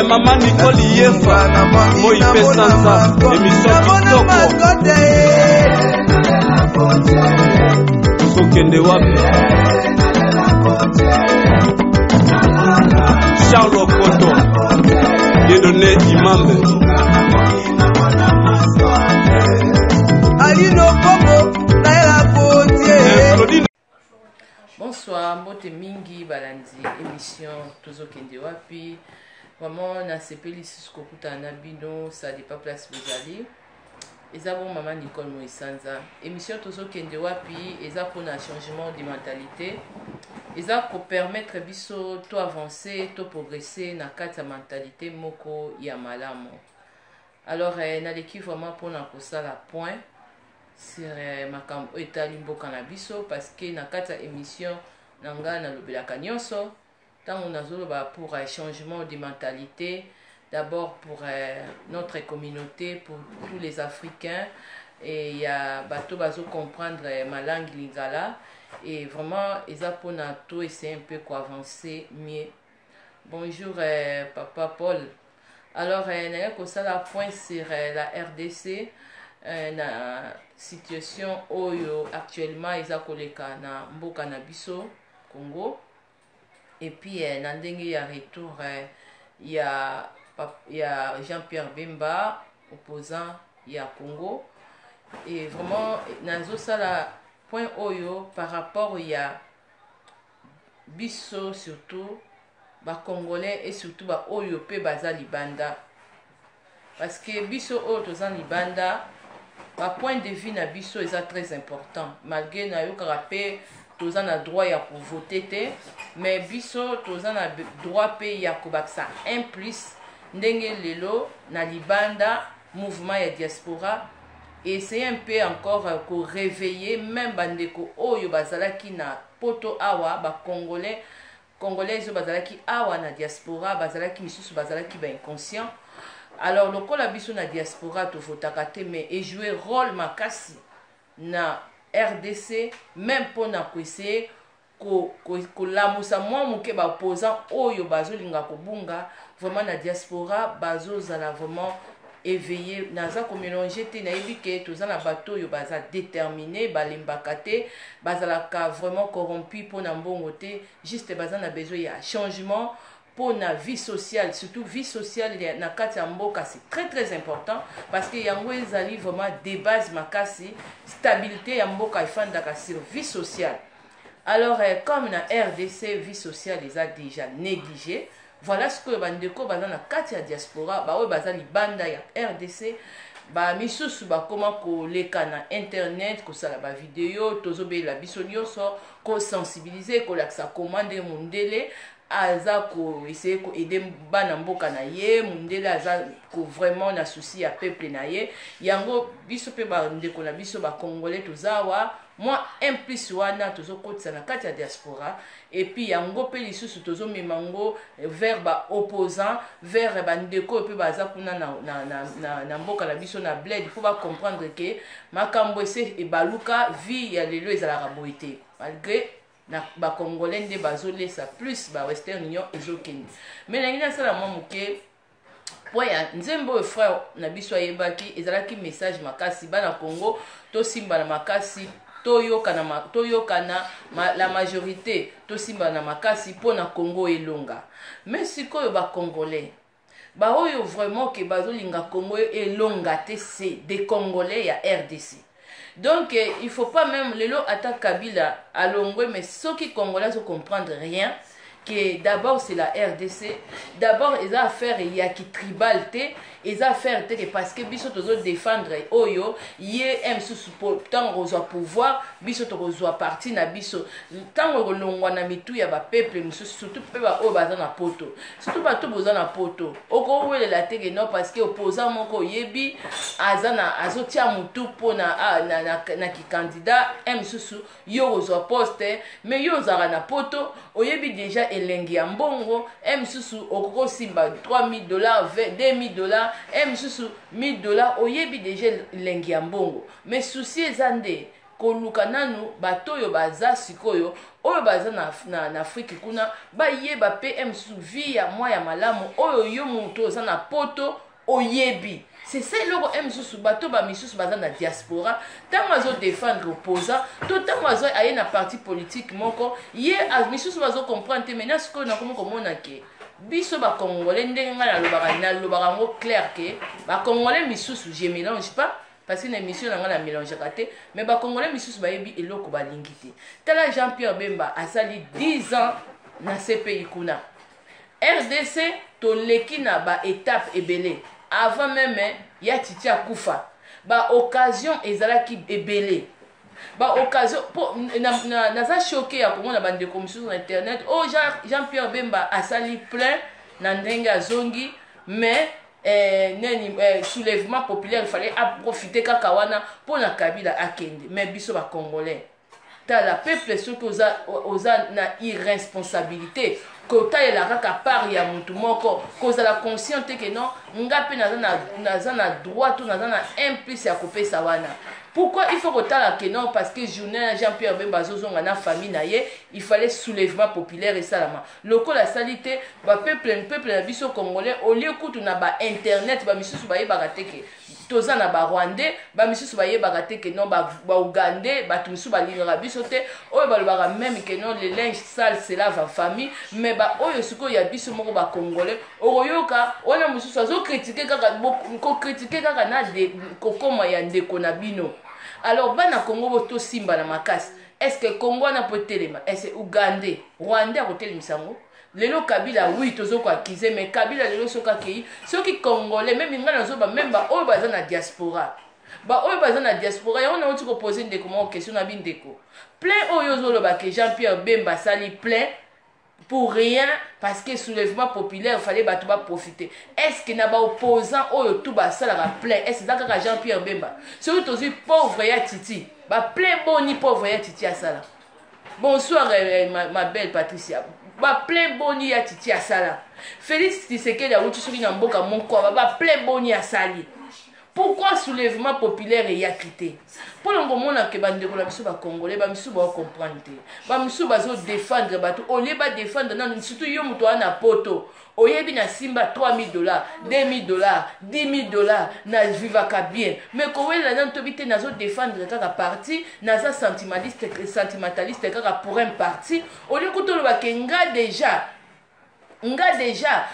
Mama Nicole Yefa, moi mpe sanza, émission kitoko. Tokende wapi? Charles Okoto, Dieudonné Imambe. Alino Bongo, Naila Gauthier. Bonsoir, mbote mingi balandi émission tozokende wapi. Vraiment nasepeli lisusu kokutana na bino, ça dépend place bozali. Eza bon mama Nicole Moisanza. Émission tozokende wapi eza mpona changement de mentalité. Eza kopermettre biso to avancer, to progresser na kati ya mentalité moko ya malamu. Alors naleki vraiment mpona kosala point sur makambo oyo etali mboka na biso, parce que na kati ya émission na ngai nalobelaka nyonso ntango nazoloba pour changement de mentalité, d'abord pour notre communauté, pour tous les Africains et ya bato bazo comprendre ma langue lingala, et vraiment eza mpona to essayer un peu koavancer mieux. Bonjour papa Paul. Alors naya kosala point sur la RDC, na situation oyo actuellement eza koleka na mboka na biso Congo, et puis na ndenge ya retour ya Jean-Pierre Bemba, opposant ya Congo. Et vraiment nazosala point oyo par rapport ya biso, surtout bacongolais et surtout baoyo mpe baza libanda, parce que biso oyo toza libanda, bapoint de vue na biso eza très important. Malgré nayokaka mpe toza na droit ya kovote te, mais biso toza na droit mpe ya kobakisa un plus. Ndenge lelo na libanda, mouvement ya diaspora essaye un peu encore koréveiller même bandeko oyo bazalaki na poto awa, bacongolais, congolais oyo bazalaki awa na diaspora, bazalaki misusu bazalaki bainconscient. Alors lokola biso na diaspora tovotaka te, mais ejoue rôle makasi na RDC, même mpona koessayer kolamusa mwa moke baopposant oyo bazolinga kobunga. Vraiment na diaspora bazozala vraiment éveillé. Naza komélange te, nayebi ke toza na bato oyo baza déterminé, balembaka te, bazalaka vraiment corrompu mpona mbongo te, juste baza na besoin ya changement mpona vie sociale, surtout vie sociale na kati ya mboka. C'est très très important, parce que yango ezali vraiment de base makasi. Stabilité ya mboka efandaka sur vie sociale. Alors comme na RDC vie sociale eza déjà négligée, voilà ce que bandeko baza na kati ya diaspora, baoyo baza libanda ya RDC, bamisusu bakoma koleka na internet, kosala bavideo, tozobelela biso nyonso, kosensibiliser, kolakisa koma ndenge mondele aza koessayer koaider bana mboka na ye, mondele aza ko vraiment na souci ya peuple na ye. Yango biso mpe bandeko na biso bacongolais toza awa, mwa un plus wana tozokotisa na kati ya diaspora. Et puis yango mpe lisusu tozomema yango vers baopposant, vers bandeko oyo mpe baza kuna na mboka na biso na bled, mpo bacomprendre ke makambo ese ebaluka. Vie ya lelo ezalaka boye te, malgré na bacongolais nde bazolesa plus ba Western Union ezokende. Mais nangi nasala mwa moke po ya nzembo oyo frère na biso ayebaki, ezalaki message makasi. Bana Congo, tosimbana makasi, toyokana, toyokana, la majorité tosimbana makasi mpo na Congo elonga. Mais sikoyo bacongolais baoyo vraiment ke bazolinga Congo elonga te, c'est des Congolais ya RDC. Donc il faut pas même lelo ata Kabila alongwe, mais soki Congolais azocomprendre rien que d'abord c'est la RDC, d'abord eza affaire ya kitribal te, eza affaire te ke parce que biso tozodéfendre oyo ye mosusu, ntango kozwa pouvoir biso tokozwa parti na biso. Ntango ekolongwa na mitu ya bapeuple mosusu, surtout mpe baoyo baza na poto, surtout bato boza na poto, okowelela te ke non, parce que opposant moko oyebi aza na azotia motu mpona na kicandidat mosusu, yo kozwa poste. Mais yo ozalaka na poto, oyebi déjà elengi ya mbongo. Mosusu okoki kosimba 3000 $, 2000 $, mosusu 1000 $, oyebi déjà elengi ya mbongo. Mais souci eza nde Koluka nanu bato oyo baza sikoyo, oyo baza na Afrique kuna, bayeba pe mosusu vie ya mwa ya malamu oyo yo moto oza na poto oyebi. C'est ça eloko mosusu bato ba misusu baza na diaspora, ntango azodéfendre opposant to ntango azo aye na parti politique moko, ye misusu bazocomprendre te. Maintenant sikoyo nakomi komona ke biso Bacongolais, ndenge ngai nalobaka yango clair ke Bacongolais misusu, je mélange pas parce que na émission na ngai na mélangeaka te, mais Bacongolais misusu bayebi eloko balingi te. Tala, Jean Pierre Bemba asali 10 ans na CPI kuna. RDC toleki na baétape ebele avant même ya Titi akufa. Baoccasion ezalaki ebele, baoccasion mpo naza choqué ya komona bandeko mosusu na internet: "Oh, Jean Pierre Bemba asali plein na ndenge azongi, mais neni soulèvement populaire, il fallait aprofiter kaka wana mpo na Kabila akende." Mais biso Bacongolais, tala peuple, soki oza na irresponsabilité kotalela kaka part ya motu moko, kozala conscient te ke non, nga mpe naza na droit to naza na un plus ya kopesa wana. Pourquoi il faut kotala ke non, parce que journée ya Jean Pierre Bemba azozonga na famille na ye, il fallait soulèvement populaire esalama? Lokola asali te, bapeuple, peuple na biso congolais, olie kutu na bainternet, bamisusu bayebaka te ke toza na Barwandais, bamisusu bayebaka te ke non, Baugandais, bato misusu balingaka biso te, oyo balobaka même ke non, le linge sale se lave en famille. Mais baoyo sikoyo ya biso moko Bacongolais, okoyoka wana mosusu azocritiquer kaka, kocritiquer kaka na kokoma ya ndeko na bino. Alors bana Congo, bo tosimba na makasi. Est ce que Congo wana po etelema, est ce Ugandais, Rwandais akotelemisa yango? Lelo Kabila, oui, tozokoaccuser, mais Kabila lelo soki akei, soki Congolais, même ngai nazoba, même baoyo baza na diaspora, baoyo baza na diaspora, yango nauti koposer ndeko moko question na bindeko: plein oyo ozoloba ke Jean Pierre Bemba asali plein pour rien parce que soulèvement populaire, fallait bato baprofiter, est ce que na baopposant oyo tu basalaka plein, est ce eza kaka Jean Pierre Bemba? Soki tozwi pauvre ya Titi, baplein boni pauvre ya Titi asala? Bonsoir, ma belle Patricia. Baplein boni ya Titi asala? Félix Tshisekedi awuti soki na mboka moko, baplein boni asali? Pourquoi soulèvement populaire eyaki te? Mpona komona ke bandeko na biso Bacongolais, bamisusu baocomprendre te, bamisusu bazodéfendre bato olie badéfendre nanu. Surtout yo moto wana na poto, oyebi na simba 3000 dollars, 2000 dollars, 10 000 dollars, na vivaka bien, mais kowelela nanu tobi te. Nazodéfendre kaka parti, naza sentimentaliste kaka pour un parti. Olie kuta olobake nga déjà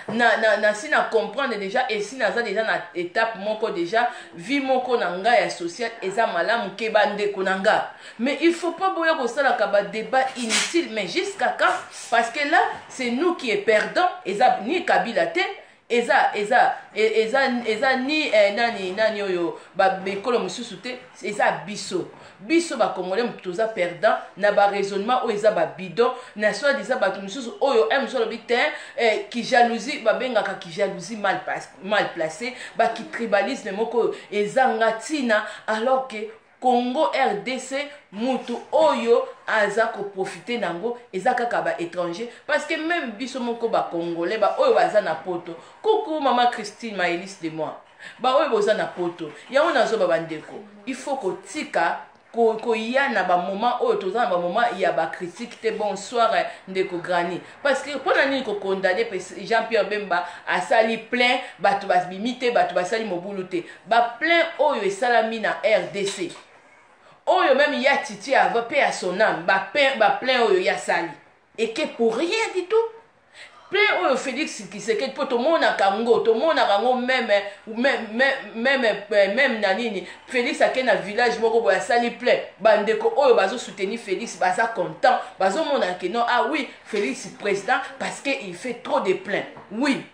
na si na comprendre déjà, esi naza déjà na étape moko, déjà vie moko na ngai ya social eza malamu ke bandeko na nga. Mais il faut pas boya kosalaka badébat inutile. Mais jusqu'à quand? Parce que là, c'est nous qui est perdant. Eza ni Kabila te, eza ni nani oyo bikolo mosusu te, eza biso Bacongolais motu toza perdant na baraisonnement oyo eza babidon na soi-disant bato mosusu oyo mosusu alobi te kijalousie, babengaka kijalousie mal placé, bakitribalisme moko oyo ezanga ntina, alors que Congo RDC, mutu oyo aza koprofiter nango eza kaka baétranger. Parce que même biso moko Bacongolais, baoyo baza na poto, kuku mama Christine Maëlis de moi, baoyo boza na poto, yango nazoba bandeko, il faut kotika koya na bamoment oyo toza na bamoment ya bacritique te. Bonsoir, ndeko Grani. Parce que mpona nini kocondamner Jean Pierre Bemba asali plein, bato babimi te, bato basali mobulu te? Baplein oyo esalami na RDC oyo, même ya Titi ava mpe ya son âme, baplein oyo yasali eke pour rien du tout. Plein oyo Félix Tshisekedi, mpo tomonaka yango même na nini, Félix ake na village moko boye, asali plein, bandeko oyo bazosoutenir Félix baza content, bazomona ke non, ah oui, Félix président, parce que il fait trop de plein. Oui,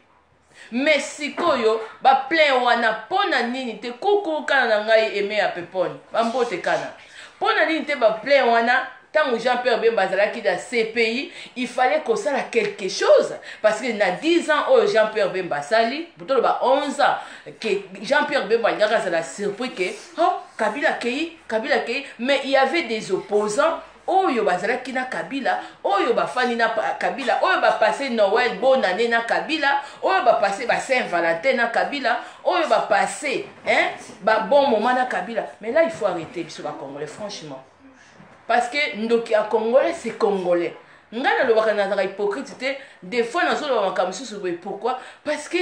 mais sikoyo baplein wana mpo na nini te? Kuku kana na ngai eme ya pepone, bambote kana. Mpo na nini te baplein wana, ntango Jean Pierre Bemba azalaki na CPI, il fallait kosala quelque chose? Parce que na 10 ans oyo Jean Pierre Bemba asali, toloba 11 ans, ke Jean Pierre Bemba alingaka azala surpris ke oh, Kabila akei, Kabila akei, mais il y avait des opposants oyo bazalaki na Kabila, oyo bafandi na Kabila, oyo bapasse Noël, bonne année na Kabila, oyo bapasse ba Saint Valentin na Kabila, oyo bapasse, hein, babon moment na Kabila. Mais là, il faut arrêter. Biso Bacongolais, franchement. Parce que ndoki ya congolais, c'est congolais. Ngai nalobaka, nazalaka hypocrite te. Des fois nazoloba makambo mosusu boye. Pourquoi? Parce que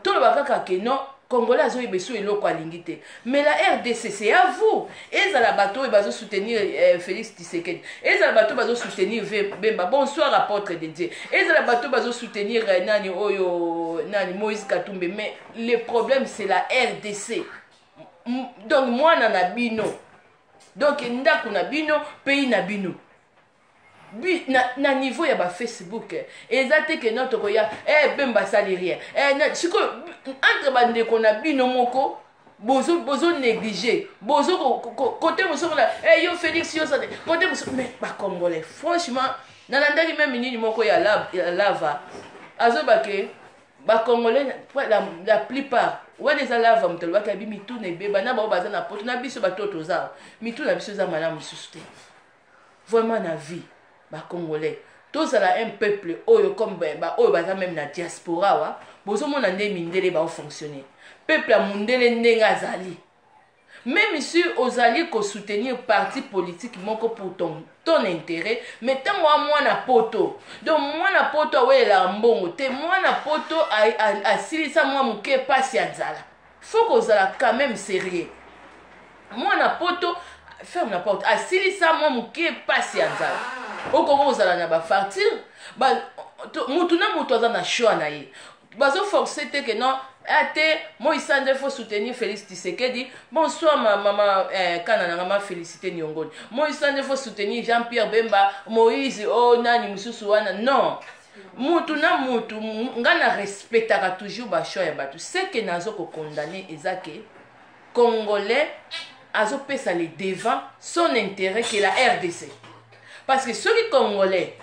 toloba kaka ke non, congolais azoyeba esu eloko alingi te. Mais la RDC, c'est à vous. Ezala bato oyo bazosoutenir Félix Tshisekedi, ezala bato oyo bazosoutenir Bemba, bonsoir apôtre de Dieu, ezala bato oyo bazosoutenir nani oyo, nani, Moïse Katumbi. Mais le problème, c'est la RDC. Donc mwana na bino, donc ndako na bino, pays na bino. Na niveau ya bafacebook eza te ke no tokoya Bemba asali rien. Sikoyo entre bandeko na bino moko bozo néglige, bozo kote mosusu na yo Félix, yo sate kote mosusu. Mais bacongolais, franchement, nalandaki même nini moko ya lava azoba ke bacongolais, la plupart wana eza lava. Moto alobaki abi mituna ebeba na bao baza na poto na biso. Bato oyo toza, mituna biso eza malamu lisusu te. Vraiment, na vie, bacongolais tozala un peuple oyo comme oyo baza même na diaspora wa. Bozomona nde mindele baofonctionne, peuple ya mundele ndenge azali. Même si ozali kosoutenir parti politique moko pour ton intérêt, mais ntango wa mwana poto, donc mwana poto awelelaka mbongo te, mwana poto asilisa mwa moke mpasi ya nzala, faut kozala quand même sérieux. Mwana poto, ferme la porte, asilisa mwa moke mpasi ya nzala, okoki kozala na bafartir. Mutu na mutu aza na choix na ye. Bazoforce te ke non, ate moi sande faut soutenir Félix Tshisekedi. Bonsoir ma mama kana nanga ma Félicité Niongoni. Moi sande faut soutenir Jean-Pierre Bemba, Moïse o oh, nani mosusu wana. Non, mutu na mutu, nga na respectaka toujours bachoix ya bato. Ce que nazo kokondamner eza ke congolais azopesa le devant son intérêt que la RDC, parce que soki congolais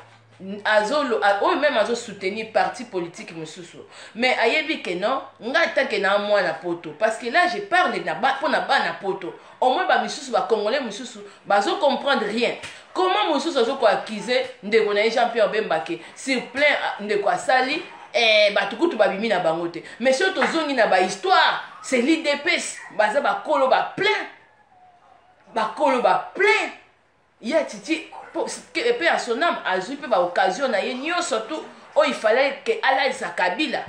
oyo même azosoutenir parti politique mosusu, mais ayebi ke non, ngai atake na mwana poto, parce que là je parle mpo na bana poto. Au moins bamisusu, bacongolais mosusu bazocomprendre rien. Comment mosusu azokoaccuser ndeko na ye Jean Pierre Bemba ke sur plein ndeko asali, bato kutu babimi na bango te? Mais soki tozongi na bahistoire, c'est l'UDPS baza bakolo baplein, bakolo baplein ya titi mpe ya son âme. Azwi mpe baoccasion na ye nyonso tu oyo ifallait ke alalisa Kabila,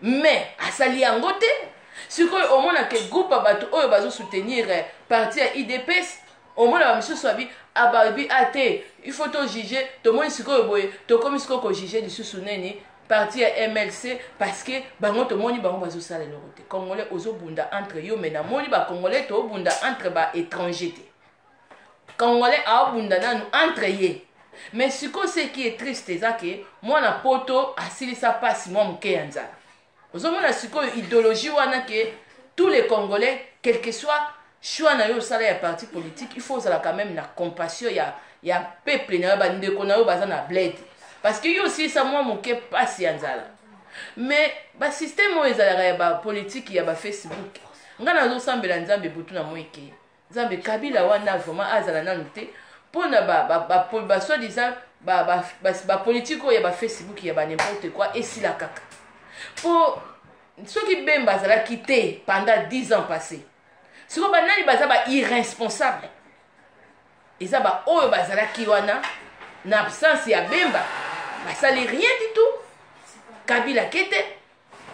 mais asali yango te. Sikoyo omona ke groupe ya bato oyo bazosoutenir parti ya UDPS, omona bamisusu abi ababi a te, il faut tojuge. Tomoni sikoyo boye, tokomi sikoyo kojuge lisusu nini, parti ya MLC, parce que bango tomoni bango bazosala eloko te. Congolais ozobunda entre yo, mais namoni bacongolais tobunda entre baétranger te. Congolais aobunda nanu entre ye. Mais sikoyo, ce qui est triste eza ke mwana poto asilisa mpasi mwa moke ya nzala. Ozomona sikoyo idéologie wana ke tous les Congolais, quel que soit choix na yo osala ya parti politique, il faut ozala quand même na compassion ya peuple na yo, bandeko na yo baza na bled, parce que yo osilisa mwa moke mpasi ya nzala. Mais basystème oyo ezalaka ya bapolitike ya bafacebook, ngai nazosambela Nzambe butu na moi ke Nzambe, Kabila wana vraiment azala nanu te, mpona basoi-disant bapolitike oyo ya bafacebook ya ban'importe quoi esila kaka. Mpo soki Bemba azalaki te pendant 10 ans passé, sikoyo banani baza bairresponsable? Eza baoyo bazalaki wana na absence ya Bemba, basali rien du tout. Kabila ke te,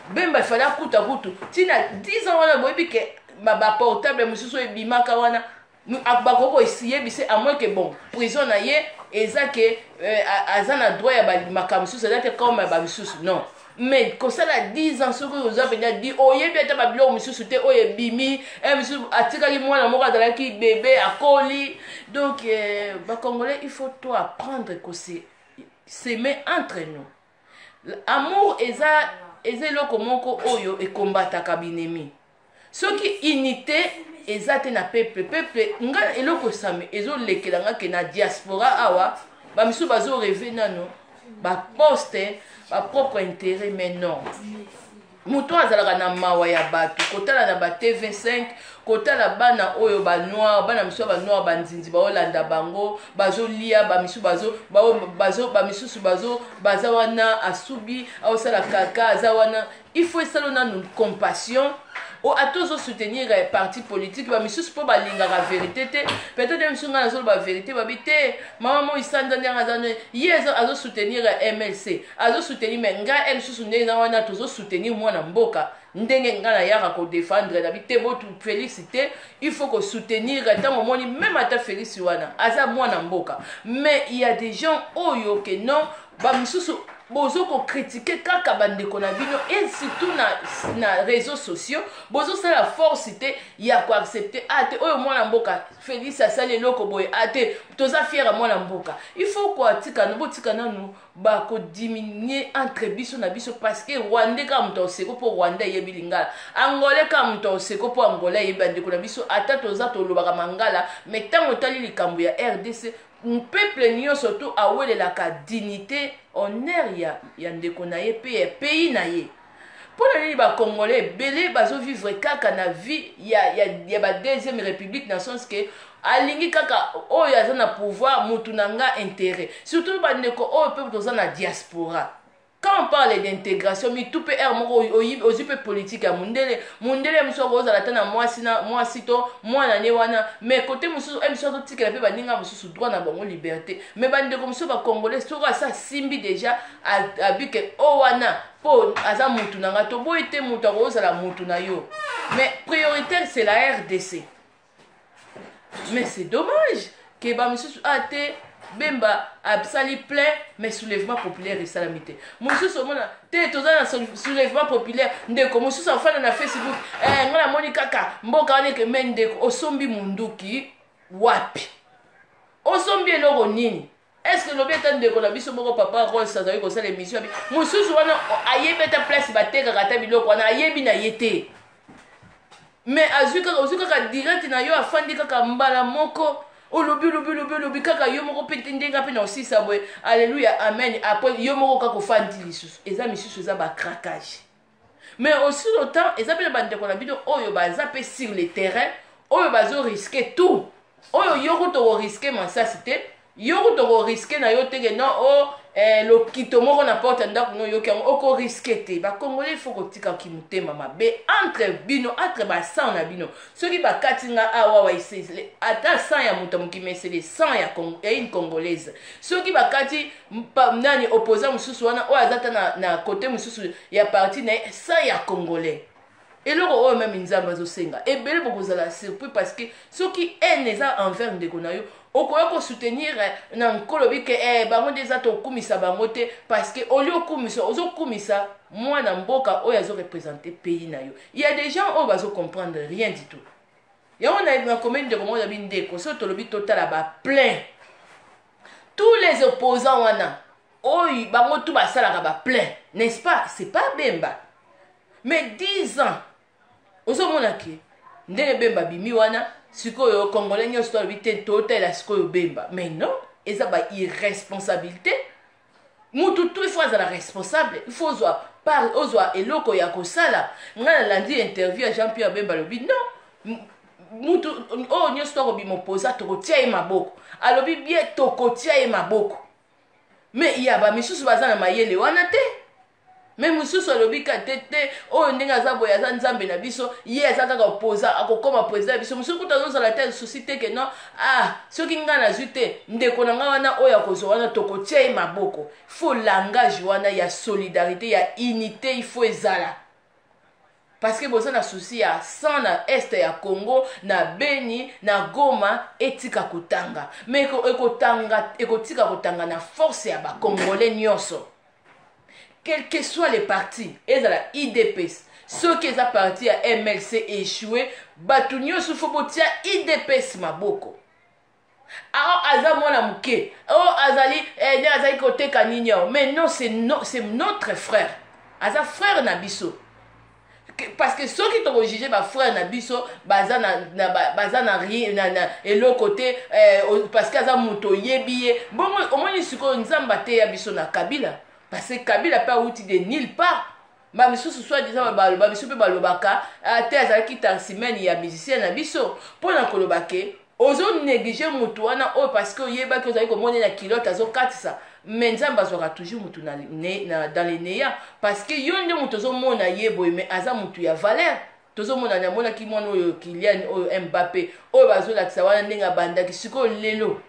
Bemba efali akuta kutu ntina 10 ans wana. Boyebi ke baportable mosusu oyo ebimaka wana, bakoki koyebisa, à moins que bon, prison na ye eza ke aza na droit ya makambo mosusu, eza te comme ya bamisusu. Non, mais kosala 10 ans, soki oza mpenza di oyebi ata babiloko mosusu te oyo ebimi, mosusu atikaki mwana moko azalaki bebe, akoli. Donc bacongolais, il faut to apprendre kose s'aimer entre nous. Amour eza eloko moko oyo ekombataka binemi. Soki unité eza te na peuple, nga eloko same ezolekela nga ke na diaspora awa bamisusu bazorêver nano baposte, bapropre intérêt. Mais non, moto azalaka na mawa ya bato, kotala na ba TV5, kotala bana oyo banoir, bana misusu ya banoir, banzinzi baolanda bango, bazolia, bamisusu bamisusu baza wana, asubi, aosala kaka, aza wana. Il faut esala nanu compassion. Ata ozosoutenir parti politique, bamisusu mpo balingaka vérité te. Peut-être misusu, ngai nazoloba vérité, babi te, mama moi sanza ndenge aza, ye azosoutenir MLC, azosoutenir. Mais ngai lisusu, ndenge eza wana, tozosoutenir mwana mboka. Ndenge ngai nayaka kodéfendre na bi te, botu Félix te, il faut kosoutenir. Ntango omoni même ata Félix wana aza mwana mboka, mais il y a des gens oyo ke non, bamisusu bozo kocritiquer kaka bandeko na bino, et surtout na réseaux sociaux. Bozosala force te ya koaccepter a te, oyo mwana mboka Félix asali eloko boye, a te, toza fier ya mwana mboka. Il faut koatika, botika nanu bakodiminuer entre biso na biso, parce que Rwandais kaka moto oseko mpo Rwandais ayebi lingala, Angolais kaka moto oseko mpo Angolais ayebi. Bandeko na biso, ata toza tolobaka mangala, mais ntango otali likambo ya RDC, peuple nyonso to awelelaka dignité, honneur ya ndeko na ye mpe ya pays na ye. Mpo na nini Bacongolais ebele bazovivre kaka na vie ya ba deuxième république, na sens ke alingi kaka oyo aza na pouvoir, mutu na nga intérêt? Surtout bandeko oyo mpe toza na diaspora, quand on parle d'intégration, mitu mpe aire moko ozwi mpe politike ya mondele. Mondele mosusu akozala ata na mwasi, na mwasi to mwana ne wana, mais côté mosusu e mosusu azotikela mpe baninga mosusu droit na bango, liberté. Mais bandeko mosusu Bacongolais, soki asa asimbi déjà, abike o wana mpo aza mutu na nga. Toboyi te mutu akozala mutu na yo, mais prioritaire, c'est la RDC. Mais c'est dommage ke bamisusu a te, Bemba asali plein, mais soulèvement populaire esalami te. Mosusu omona te, toza na soulèvement populaire. Ndeko mosusu afanda na Facebook, ngai namoni kaka mboka wana eke. Mais ndeko, osombi munduki wapi? Osombi eloko nini? Est-ce que lobi ata ndeko na biso moko, papa Rose, azali kosala émission, abi mosusu wana ayebi ata place batekaka ata biloko wana, ayebi na ye te, mais azwi kaka, ozwi kaka direct na yo, afandi kaka mbala moko, olobi, olobi, olobi, olobi kaka yo moko mpe te. Ndenge mpe na osisa boye, alleluya, amen, après yo moko kaka ofandi lisusu. Eza misusu eza bacraquage. Mais aussi longtemps eza mpe na bandeko na bino oyo baza mpe sur le terrain, oyo bazorisquer tout, oyo yo kuta okorisquer masasi te, yo kuta okorisquer na yo teke non o lokito moko na porte ya ndako no, oyoki yango, okorisquer te. Bacongolais, faut kotikaki motema mabe entre bino, entre basang na bino. Soki bakati nga awa, ata sang ya moto ya mokili, esele sang ya une Congolaise. Soki bakati nani, opposant mosusu wana oyo aza ta na côté mosusu ya parti na ye, sang ya Congolais. Eloko oyo même Nzambe azosenga ebele, bokozala surpris, parce que soki haine eza envers ndeko na yo, okoya kosoutenir na nkolo bike bango nde eza tokumisa bango te, parce que olie okumisa, ozokumisa mwana mboka oyo azoreprésenter pays na yo. Il y a des gens oyo bazocomprendre rien du tout. Yango nakomi ndeko moko, yabi ndeko, soki tolobi totala baplein, tous les opposants wana oyo bango tu basalaka baplein, n'est-ce pas? C'est pas Bemba, mais 10 ans ozomona ke ndenge Bemba bimi wana sikoyo, Congolais nyonso to alobi te, totalela sikoyo Bemba. Mais non, eza ba irresponsabilité. Mutu tu, il faut azala responsable, il faut ozwa part, ozwa eloko ya kosala. Ngai nalandi interview ya Jean Pierre Bemba, alobi non, mutu oyo nyonso tokobima opoza, tokotia ye maboko. Alobi bien, tokotia ye maboko. Mais ya bamisusu baza na mayele wana te. Mais mosusu alobi ka te te, oyo ndenge aza boye, aza Nzambe na biso, ye aza kaka oposa, akokóma président ya biso. Mosusu kutu azozala te souci te ke non, ah, soki ngai nazwi te, ndeko na ngai wana oyo akozwa wana, tokotia ye maboko. Faut langage wana ya solidarité, ya unité, il faut ezala, parce que boza na souci ya sang na Est ya Congo, na Beni, na Goma, etika kotanga. Mais ekotanga, ekotika kotanga na force ya Bacongolais nyonso, quel que soit le parti. Ezala UDPS, soki eza parti ya MLC échoué, bato nyonso faut botia UDPS maboko. Ao aza mwana moke, o azali nde azali koteka nini awa, mais non, c'est no, c'est notre frère, aza frère na biso. Parce que soki tokojuger bafrère na biso baza na, baza na, rien, na eloko te, parce que aza moto oyebi ye bongo. Omoni sikoyo, Nzambe ateya biso na Kabila, parce que Kabila mpe awuti de nulle part. Bamisusu soi-disant bamisusu mpe balobaka te, azalaki taximan ya musicien na biso. Mpo na koloba ke ozonégliger motu wana oyo, parce que oyebaki, ozali komona na kilote azokatisa. Mais Nzambe azwaka toujours motu na dans le néant, parce que yo nde moto ozomona ye boye, mais aza motu ya valeur. Tozomona, namonaki mwana oyo Kylian oyo Mbappé oyo bazolakisa wana ndenge abandaki. Sikoyo lelo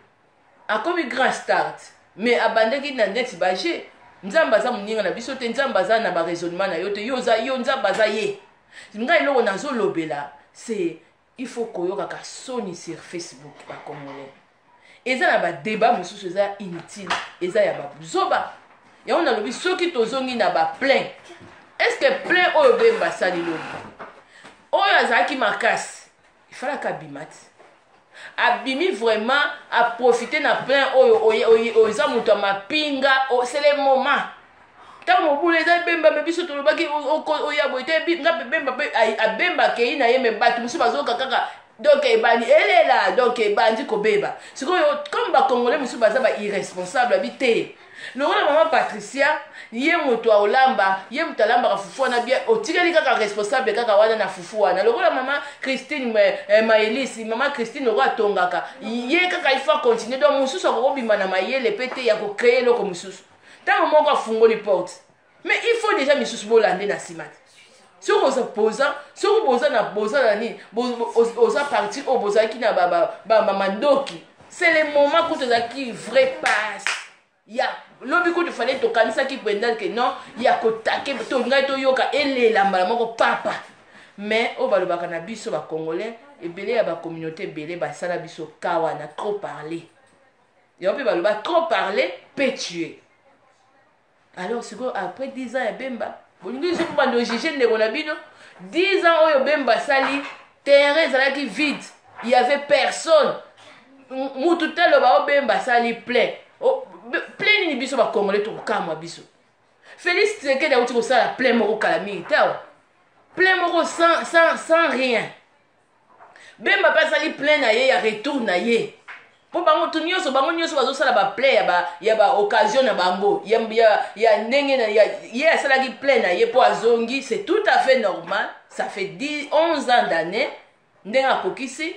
akomi grand start, mais abandaki na neti baje. Nzambe aza moninga na biso te. Nzambe aza na baraisonnement na yo te. Yo oza yo, Nzambe aza ye. Ngai eloko nazolobela, c'est il faut koyokaka soni sur Facebook. Bacongolais, eza na badébat mosusu eza inutile, eza ya babuzoba. Yango nalobi, soki tozongi na baplein, est ce que plein oyo Bemba asali lobi, oyo azalaki makasi, ifalaka abima ti abimi vraiment aprofite na plein oyo eza moto ya mapinga? C'est le moment ntango mobulu eza. Bemba, me biso tolobaki oya boye te. Nga mpe Bemba mpe abemba akei na ye, me bato mosusu bazoyoka kaka. Donc ebandi elela, donc ebandi kobeba. Sikoyo comme bacongolais mosusu baza bairresponsable, abi te lokola mama Patricia, ye moto aolamba, ye moto alambaka fufu wana bien, otikali kaka responsable kaka wana na fufu wana. Lokola mama Christine Maelisi, mama Christine lokola atongaka, ye kaka il faut continuer. Donc mosusu akokobima na mayele mpe te ya kocréer eloko mosusu. Ntango moko afungoli porte, mais il faut déjà misusu bolande na nsima te. Soki oza posa, soki boza na nini, oza parti oyo bozalaki na bamandoki, c'est le moment kutu ezalaki vrai passe ya lobi. Kutu fallait tokanisaki mpenza ke non, ya kotake to ngai toyoka elela mbala moko papa. Mais oyo balobaka na biso bacongolais ebele ya bacommunauté ebele basala biso ka wana trop parler. Yango mpe baloba, trop parler peut tuer. Alors sikoyo, après 10 ans ya Bemba, bolingi soki bando juge ndeko na bino. 10 ans oyo Bemba asali, terrain ezalaki vide, il y avait personne. Mutu te aloba o Bemba asali plein. Plein nini? Biso bacongolais tokokamwa. Biso Félix Tshisekedi auti kosala plein moko kala mingi te awa, plein moko sans rien. Bemba mpe asali plein na ye ya retour na ye, mpo bango to nyonso, bango nyonso bazosala baplein ya baoccasion na bango ya ndenge na ya, ye asalaki plein na ye mpo azongi. C'est tout à fait normal. Ça fait 10, 11 ans d'année ndenge akokisi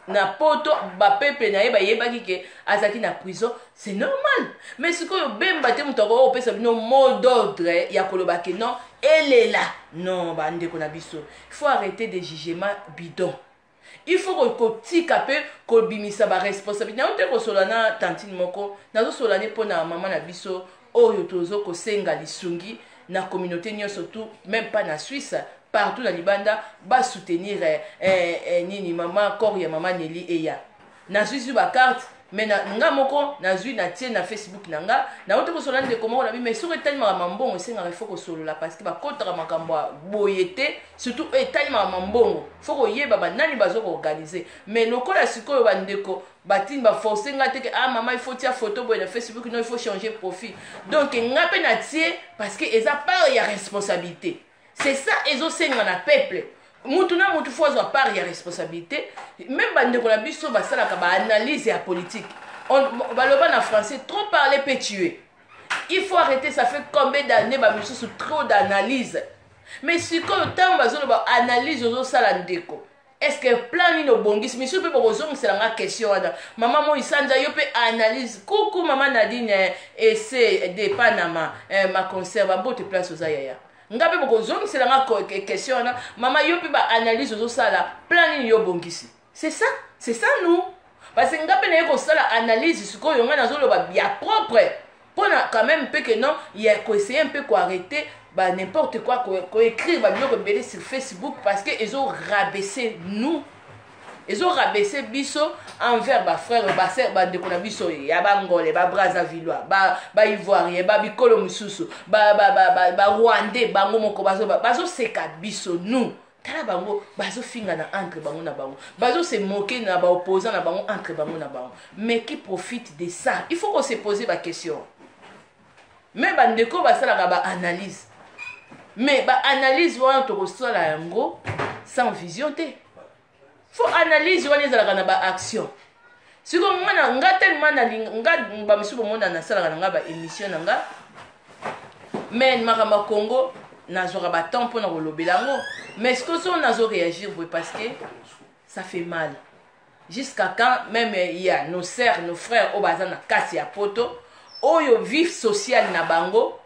na poto, bapeuple na ye bayebaki ke azalaki na prison, c'est normal. Mais sikoyo Bemba te moto akoki kopesa bino mot d'ordre ya koloba ke non, elela. Non, bandeko na biso, il faut arrêter de jugement bidon. Il faut kotika mpe kobimisa baresponsabilité nayo te. Kosola na tantine moko, nazosola ne mpo na mama na biso oyo tozo kosenga lisungi na communauté nyonso tout, même pas na Suisse, partout na libanda, basoutenir nini, mama corps ya mama Neli eya. Nazwi zwi bacarte, mais na nga moko nazwi, natie na Facebook na nga. Nauti kosola ndeko moko na bi, mais soki etali makambo ya mbongo, esengaka ifo kosolola, parce que bakotaka makambo ya boye te, surtout etali makambo ya mbongo, faut koyeba banani bazo koorganiser. Mais lokola sikoyo bandeko batini baforce nga te ke ah mama, il faut tia photo boye na Facebook, non, il faut changer profil. Donc nga mpe natie, parce que eza part ya responsabilité. C'est ça ezosenga na peuple, mutu na mutu faut azwa part ya responsabilité. Même bandeko na biso basalaka baanalyse ya politique, baloba na français, trop parler peut tuer. Il faut arrêter. Ça fait combien d'années bamisusu trop d'analyse? Mais sikoyo ntango bazoloba analyse, ozosala ndeko, est ce que plan nini obongisi? Misusu mpe bokozongisela nga question wana. Mama Moi Sanza, yo mpe analyse. Kuku mama Nadine ese de Panama, ma concert bambote place oza yaya. Nga mpe bokozongisela nga question wana. Mama, yo mpe baanalyse ozosala, plan nini yo obongisi? C'est ça, c'est ça nous, parce que nga mpe naye kosala analyse. Sikoyo nga nazoloba ya propre mpona quand même mpe ke non, ya koessayer mpe koarrêter ba n'importe quoi, koécrire babiloko ebele sur Facebook, parce que ezorabaisser nous, ezorabaisser biso envers bafrère, basœur, bandeko na biso ya bangole, babrazzavillois, baivoirien, babikolo mosusu, barwandais. Bango moko bazoseka biso. Nous, tala bango bazofingana entre bango na bango, bazose moquer na baopposant na bango, entre bango na bango. Mais qui profite de ça? Il faut qu'on se pose baquestion. Mais bandeko basalaka baanalyse, mais baanalyse wana tokosala yango sans vision te. Faut analyse wana ezalaka na baaction. Sikoyo nga na nga tellement nalinga nga bamisusu bomona nasalaka na nga baémission na nga, mais makambo ya Congo nazwaka batemps mpona kolobela yango. Mais sikoyo so nazo réagir boye, parce que ça fait mal. Jusqu'à quand? Même ya nos sœurs, nos frères oyo baza na kati ya poto, oyo vie sociale na bango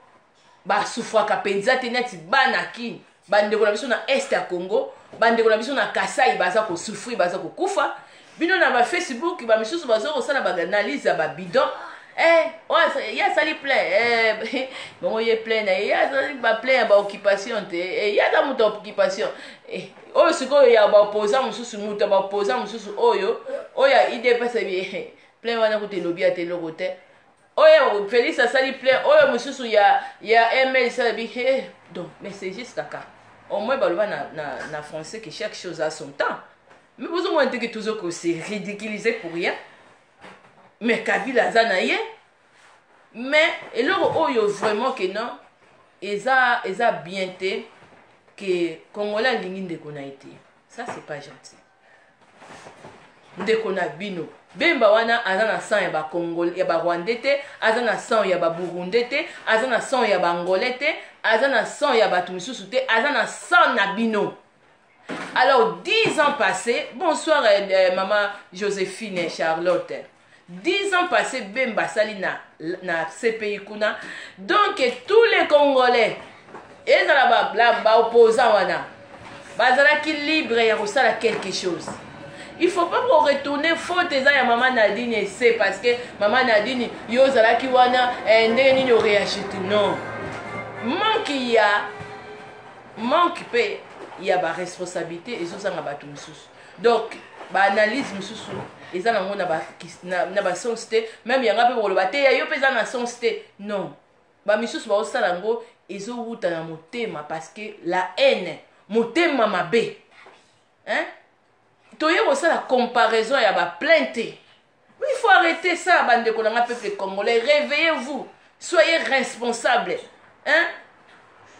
basufraka mpenza te neti bana kini. Bandeko na biso na Est ya Congo, bandeko na biso na Kasai baza kosouffrir, baza kokufa. Bino na ba Facebook, ba misusu baza kosala ba analyse ya ba bidon. Eh, oyo ye asali plein, eh, bongo ye plein na ye, ye asali ba plein ya ba occupation te, eh, ye aza moto ya occupation. Eh, oyo sikoyo ya ba opposant mosusu, moto ya ba opposant mosusu oyo, oyo ya UDPS, eh, plein wana kutu elobi ata eloko te. Oyo Félix asali plein, oyo mosusu ya ML esalabi, eh, donc, mais c'est juste kaka. Au moins baloba na français que chaque chose a son temps. Mais bozomona te que tozo ko se ridiculiser pour rien. Mais Kabila aza na ye. Mais eloko oyo vraiment que non, eza bien te que Congolais alingi ndeko na ye te. Ça, c'est pas gentil. Ndeko na bino Bemba wana aza na sang ya ba Congolais, ya ba Rwandais te, aza na sang ya ba Burundais te, aza na sang ya ba Angolais te, aza na sang ya bato misusu te, aza na sang na bino. Alors 10 ans passés, bonsoir maman Joséphine et Charlotte. 10 ans passés, Bemba sali na CPI kuna. Donc tous les Congolais, ezala ba opposants wana, bazalaki libre ya kosala quelque chose. Il faut pas qu'on retourne faute eza ya maman Nadine, et c'est parce que maman Nadine yo ozalaki wana, ndenge nini o réagir? Non. Manque pe ya ba responsabilité ezozanga bato mosusu. Donc ba analyse mosusu eza nango na ba sens te, même yanga pe koloba te ya yo pe eza na sens te. Non. Ba misusu baosala yango ezowuta na motema parce que la haine, motema mabe. Hein? Toye kosala comparaison ya ba plainte. Il faut arrêter ça, bandeko na nga peuple congolais, réveillez-vous, soyez responsables. Hein?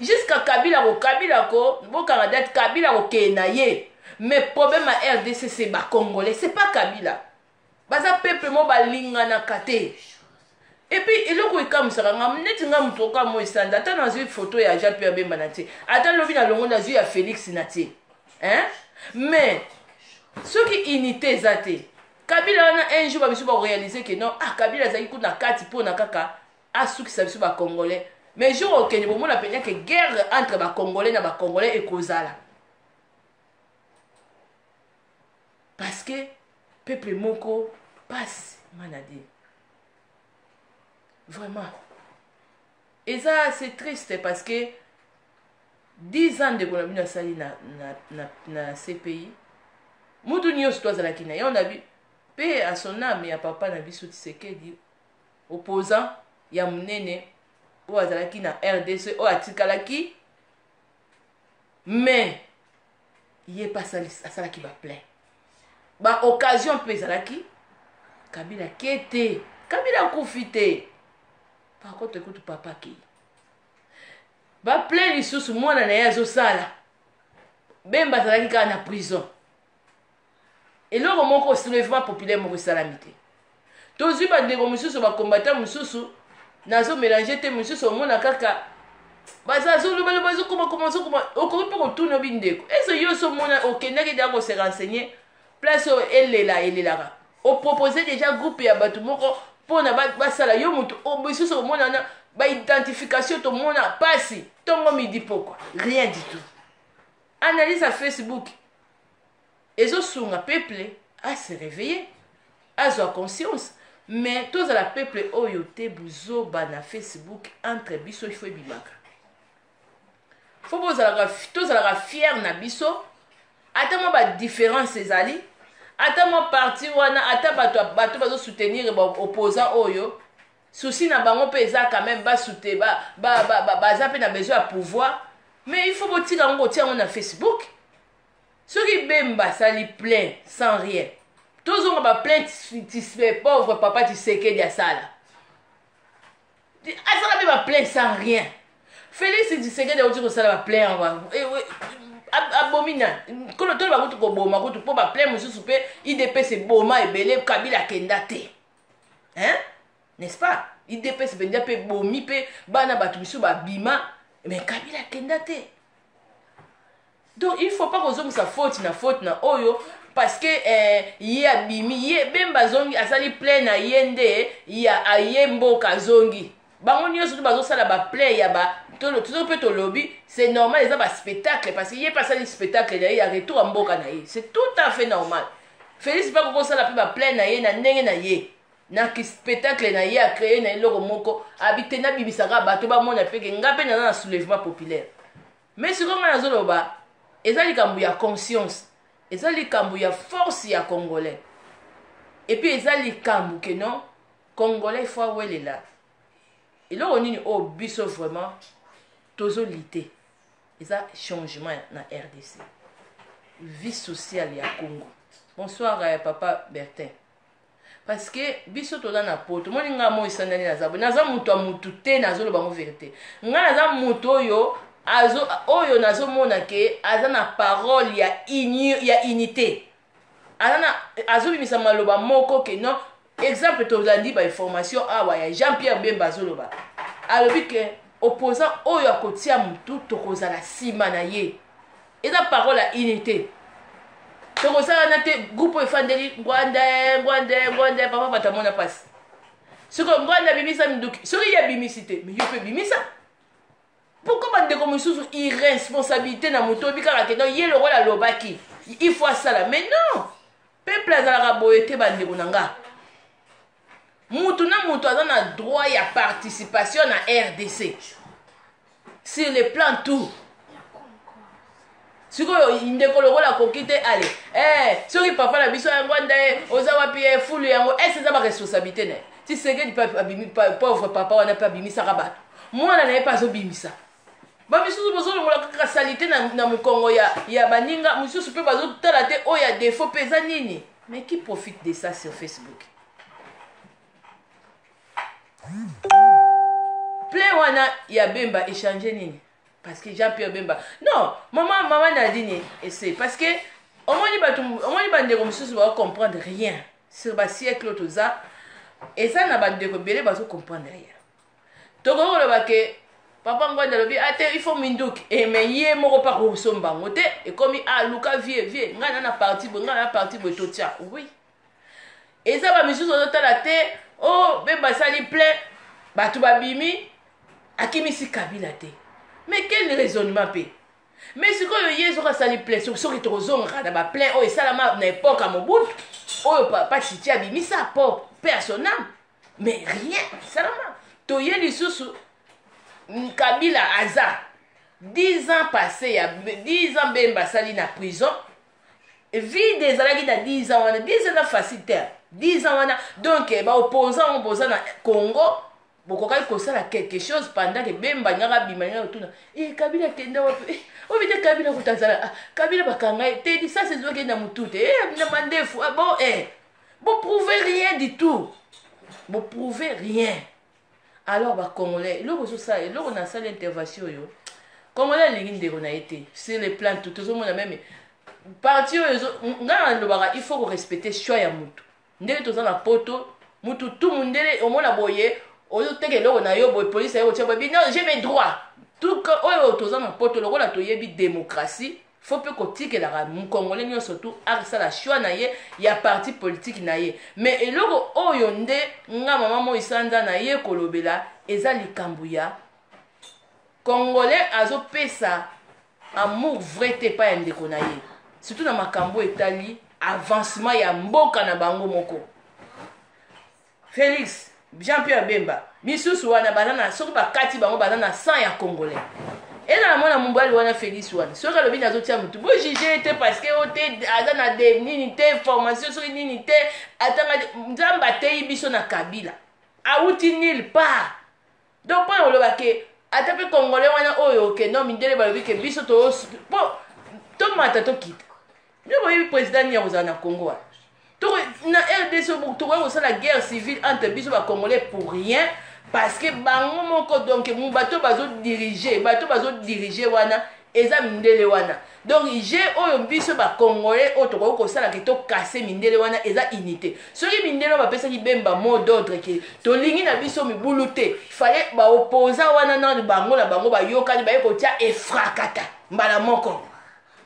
Jusqu'à Kabila ko Kabila ko bokanga date Kabila ko kena ye. Mais problème à RDC, c'est ba congolais, c'est pas Kabila. Baza peuple mo balinga na kate. Et puis eloko ekamusaka nga neti nga mutu oka mo esanda, ata nazwi photo ya Jean Pierre Bemba na tie, ata lobi na longo nazwi ya Félix na tie. Hein? Mais soki unité eza te, Kabila wana un jour ba biso ba réaliser que non, ah, Kabila azalaki kuna kati pona kaka asukisa biso ba Congolais. Mais jour okende bomona penya que guerre entre ba Congolais na ba Congolais ekozala. Parce que peuple moko passe manadi. Vraiment. Et ça, c'est triste parce que 10 ans de Bolabino asali na CPI. Mutu nyonso to azalaki na ye, on a vu pe à son âme ya papa na biso Tshisekedi, opposant ya munene oyo azalaki na RDC, oyo atikalaki, mais ye pa asalaki ba plein. Ba occasion pe ezalaki, Kabila kete, Kabila akufi te. Par contre, écoute papa ki. Ba plein lisusu mwana na ye azosala. Bemba azalaki kaka na prison. Eloko moko soulèvement populaire moko esalami te. Tozwi bandeko mosusu, ba combattant mosusu, nazo mélanger te, mosusu omona kaka baza azoloba, azokoma, koma, azokoma, okoki mpe kotuna bindeko. Ese yo so omona okendaki deja ko se renseigner place oyo elela elelaka. Opropose déjà groupe ya bato moko mpona basala yo moto, misusu omona na ba identification tomona pasi tongo midi pokwa, rien du tout. Analyse ya Facebook ezosunga peuple à se réveiller, azwa conscience. Mais tozala peuple oyo te buzoba na Facebook entre biso, il faut ebimaka. Faut tozalaka fier na biso, ata mwa ba différence ezali, ata mwa parti wana, ata bato bazo soutenir ba opposant oyo, souci na bango mpe eza quand même basute, baza mpe na besoin ya pouvoir. Mais il faut botika yango, kotia yango na Facebook. Soki Bemba asali plein sans rien, tozonga ba plainte pauvre papa Tshisekedi asala, asala mpe ba plainte sans rien. Félix Tshisekedi auti kosala ba plein abomi na kolo tolo bakutu koboma kutu mpo ba plein mosusu mpe UDPS eboma ebele. Kabila akenda te, hein, n'est-ce pas? UDPS mpenza mpe bomi mpe bana bato misusu babima, mais Kabila akenda te. Donc il faut pas kozongisa faute na faute na oyo parce que ye abimi, ye Bemba azongi, asali plein na ye nde ya aye mboka azongi. Bango nyonso to bazosala baplay ya ba tozo mpe tolobi, c'est normal, eza baspectacle, parce que ye mpe asali spectacle na ye ya retour ya mboka na ye, c'est tout à fait normal. Félix mpe akokosala mpe baplay na ye na ndenge na ye, na spectacle na ye, acréer na eloko moko abi te, nabimisaka bato bamona mpe ke nga mpe naza na soulèvement populaire. Mais sikoyo ngai nazoloba, eza likambo ya conscience, eza likambo ya force ya Congolais, et puis eza likambo ke non, Congolais faut awelela eloko nini oyo biso vraiment tozolite. Eza changement na RDC, vie sociale ya Congo. Bonsoir papa Bertin. Parce que biso toza na poto, omoni ngai moi esandani, naza boye, naza moto ya motu te, nazoloba ngo vérité. Ngai naza moto oyo azo, oyo nazomona ke aza na parole ya unité, aza na azobimisa maloba moko ke non. Exemple, tolandi bainformation awa ya Jean Pierre Bemba, azoloba, alobi ke opposant oyo akotia motu, tokozala nsima na ye. Eza parole ya unité. Tokosala na te groupe oyo efandeli Ngwanda, Ngwanda, Ngwanda. Papa, bato amona mpasi. Soki Ngwanda abimisa minduki, soki ye abimisi te, mais yo mpe bimisa. Pourquoi bandeko mosusu irresponsabilité na moto oyebi kaka ke non, ye lokola alobaki, il faut asala? Mais non, peuple azalaka boye te. Bandeko na nga, mutu na mutu aza na droit ya participation na RDC sur le plan tout. Sikoyo ndeko lokola akoki te, ale soki papa na biso yango nda ye oza wapi ye fulu yango ese eza baresponsabilité na ye. Tshisekedi mpe abimi, pauvre papa wana mpe abimisaka bato, mwana na ye mpe azobimisa. Bamisusu bozolongola kaka saleté na mokongo ya baninga mosusu, mpe bazotala te oyo ya défaut mpe eza nini. Mais qui profite de ça sur Facebook? Plein wana ya Bemba échange nini? Parce que Jean Pierre Bemba, non, mama, mama Nadine ese, parce que omoni bato, omoni bandeko mosusu bazocomprendre rien sur basiècle oyo toza. Eza na bandeko ebele bazocomprendre rien. Tokoki koloba ke papa Ngwanda alobi ate il faut minduki e, mais ye moko mpa kosomba yango te. Ekomi aluka vie vie, ngai na parti boye, ngai na parti boye, totia. Oui, eza bamisusu ozotala te. O oh, mpe basali plein, bato babimi, akimisi Kabila te. Mais quel raisonnement mpe? Mais sikoyo ye soki asali plein, soki tokozongaka na baplein oyo esalama na époque ya Mobutu, oyo papa Tshitshi abimisa po mpe à son âme, mais rien esalama. Toye lisusu, Kabila aza 10 ans passé, ya 10 ans Bemba asali na prison vide. Ezalaki na 10 ans wana, 10 ans eza facile te, 10 ans wana. Donc baopposant oyo boza na Congo, bokokaki kosala quelque chose pendant ke Bemba alingaka abima, alingaka kotuna e Kabila akenda wapi? Obi te, Kabila kuta azala, ah, Kabila bakanga ye te, lisasi ezwaki na motu te, na mandefu. Ah, bon, boprouve rien du tout, boprouve rien. Alors bacongolais, eloko ozosala, eloko nasali intervention oyo, Congolais alingi ndeko na ye te sur le plan tout. Tozomona même parti oyo ngai nalobaka, il faut korespecte choix ya motu. Ndenge toza na poto, mutu tu mundele omona boye, ozoteka eloko na yo boye, polise aye kotia boye, non, j'ai mes droits. Tout oyo toza na poto, lokola toyebi démocratie, faut mpe kotikelaka mokongole nyonso tu asala choix na ye ya parti politique na ye. Mais eloko oyo nde nga mama moi sanza na ye kolobela, eza likambo ya Congolais azopesa amour vrai te epai ya ndeko na ye, surtout na makambo etali avancement ya mboka na bango moko. Félix, Jean Pierre Bemba, misusu wana baza na, soki bakati bango, baza na sang ya Congolais. Eza na mwana mobali wana Félix wana, soki alobi nazotia motu, bojuge te, parce que oyo te aza na de nini te, formation soki nini te, atanga. Nzambe ateyi biso na Kabila, awuti nulle part. Donc mpona koloba ke ata mpe Congolais wana oyo ke non, mindele balobi ke biso to po tomata tokita, bino boyebi président nini akozala na Congo wana na RDC. Tokoki kosala guerre civile entre biso bacongolais pour rien, parce que bango moko, donc bato bazodirige, bato bazodirige wana eza mindele wana. Donc je oyo biso bacongolais oyo tokoki kosala ke tokase mindele wana eza unité. Soki mindele oyo bapesaki Bemba mot d'ordre ke tolingi na biso mibulu te, fallait baopposant wana nanu bango na bango bayokani, baye kotia efrakata mbala moko.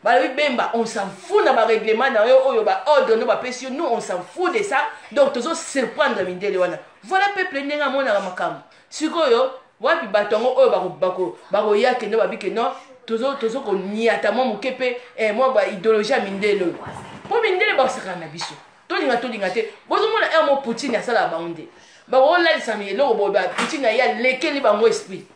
Balobi Bemba, on s'en fout na barèglement na yo oyo, baordre no bapesi yo, nous on s'en fout de ça. Donc tozo surprendre mindele wana. Voilà peuple ndenge amonaka makambo. Sikoyo wapi bato yango oyo bakoya kende babi ke non, tozo koniata mwa moke mpe mwa ba idéologie ya mindele oyo, mpo mindele bakosakana na biso, tolinga tolinga te. Bozomona ere mo Poutine asalaka bango nde bakolalisa eloko boye, Poutine aye alekeli bango esprit.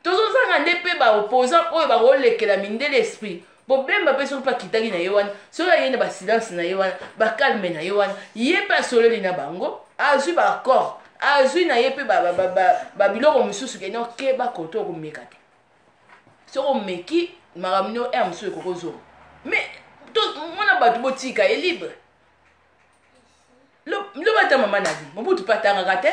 Tozozanga nde mpe baopposant oyo bakolekela mindele esprit. Bobemba mpe soki mpe akitaki na ye wana, soki aye na basilence na ye wana, bacalme na ye wana, ye mpe asololi na bango, azwi baaccord, azwi na ye mpe babiloko mosusu kende okeba koto okomeka te. Soki omeki makambo no ere mosusu ekoki ozonga. Mais mwana bato, botika ye libre. Loba ata mama na bi Mobutu mpe atangaka te.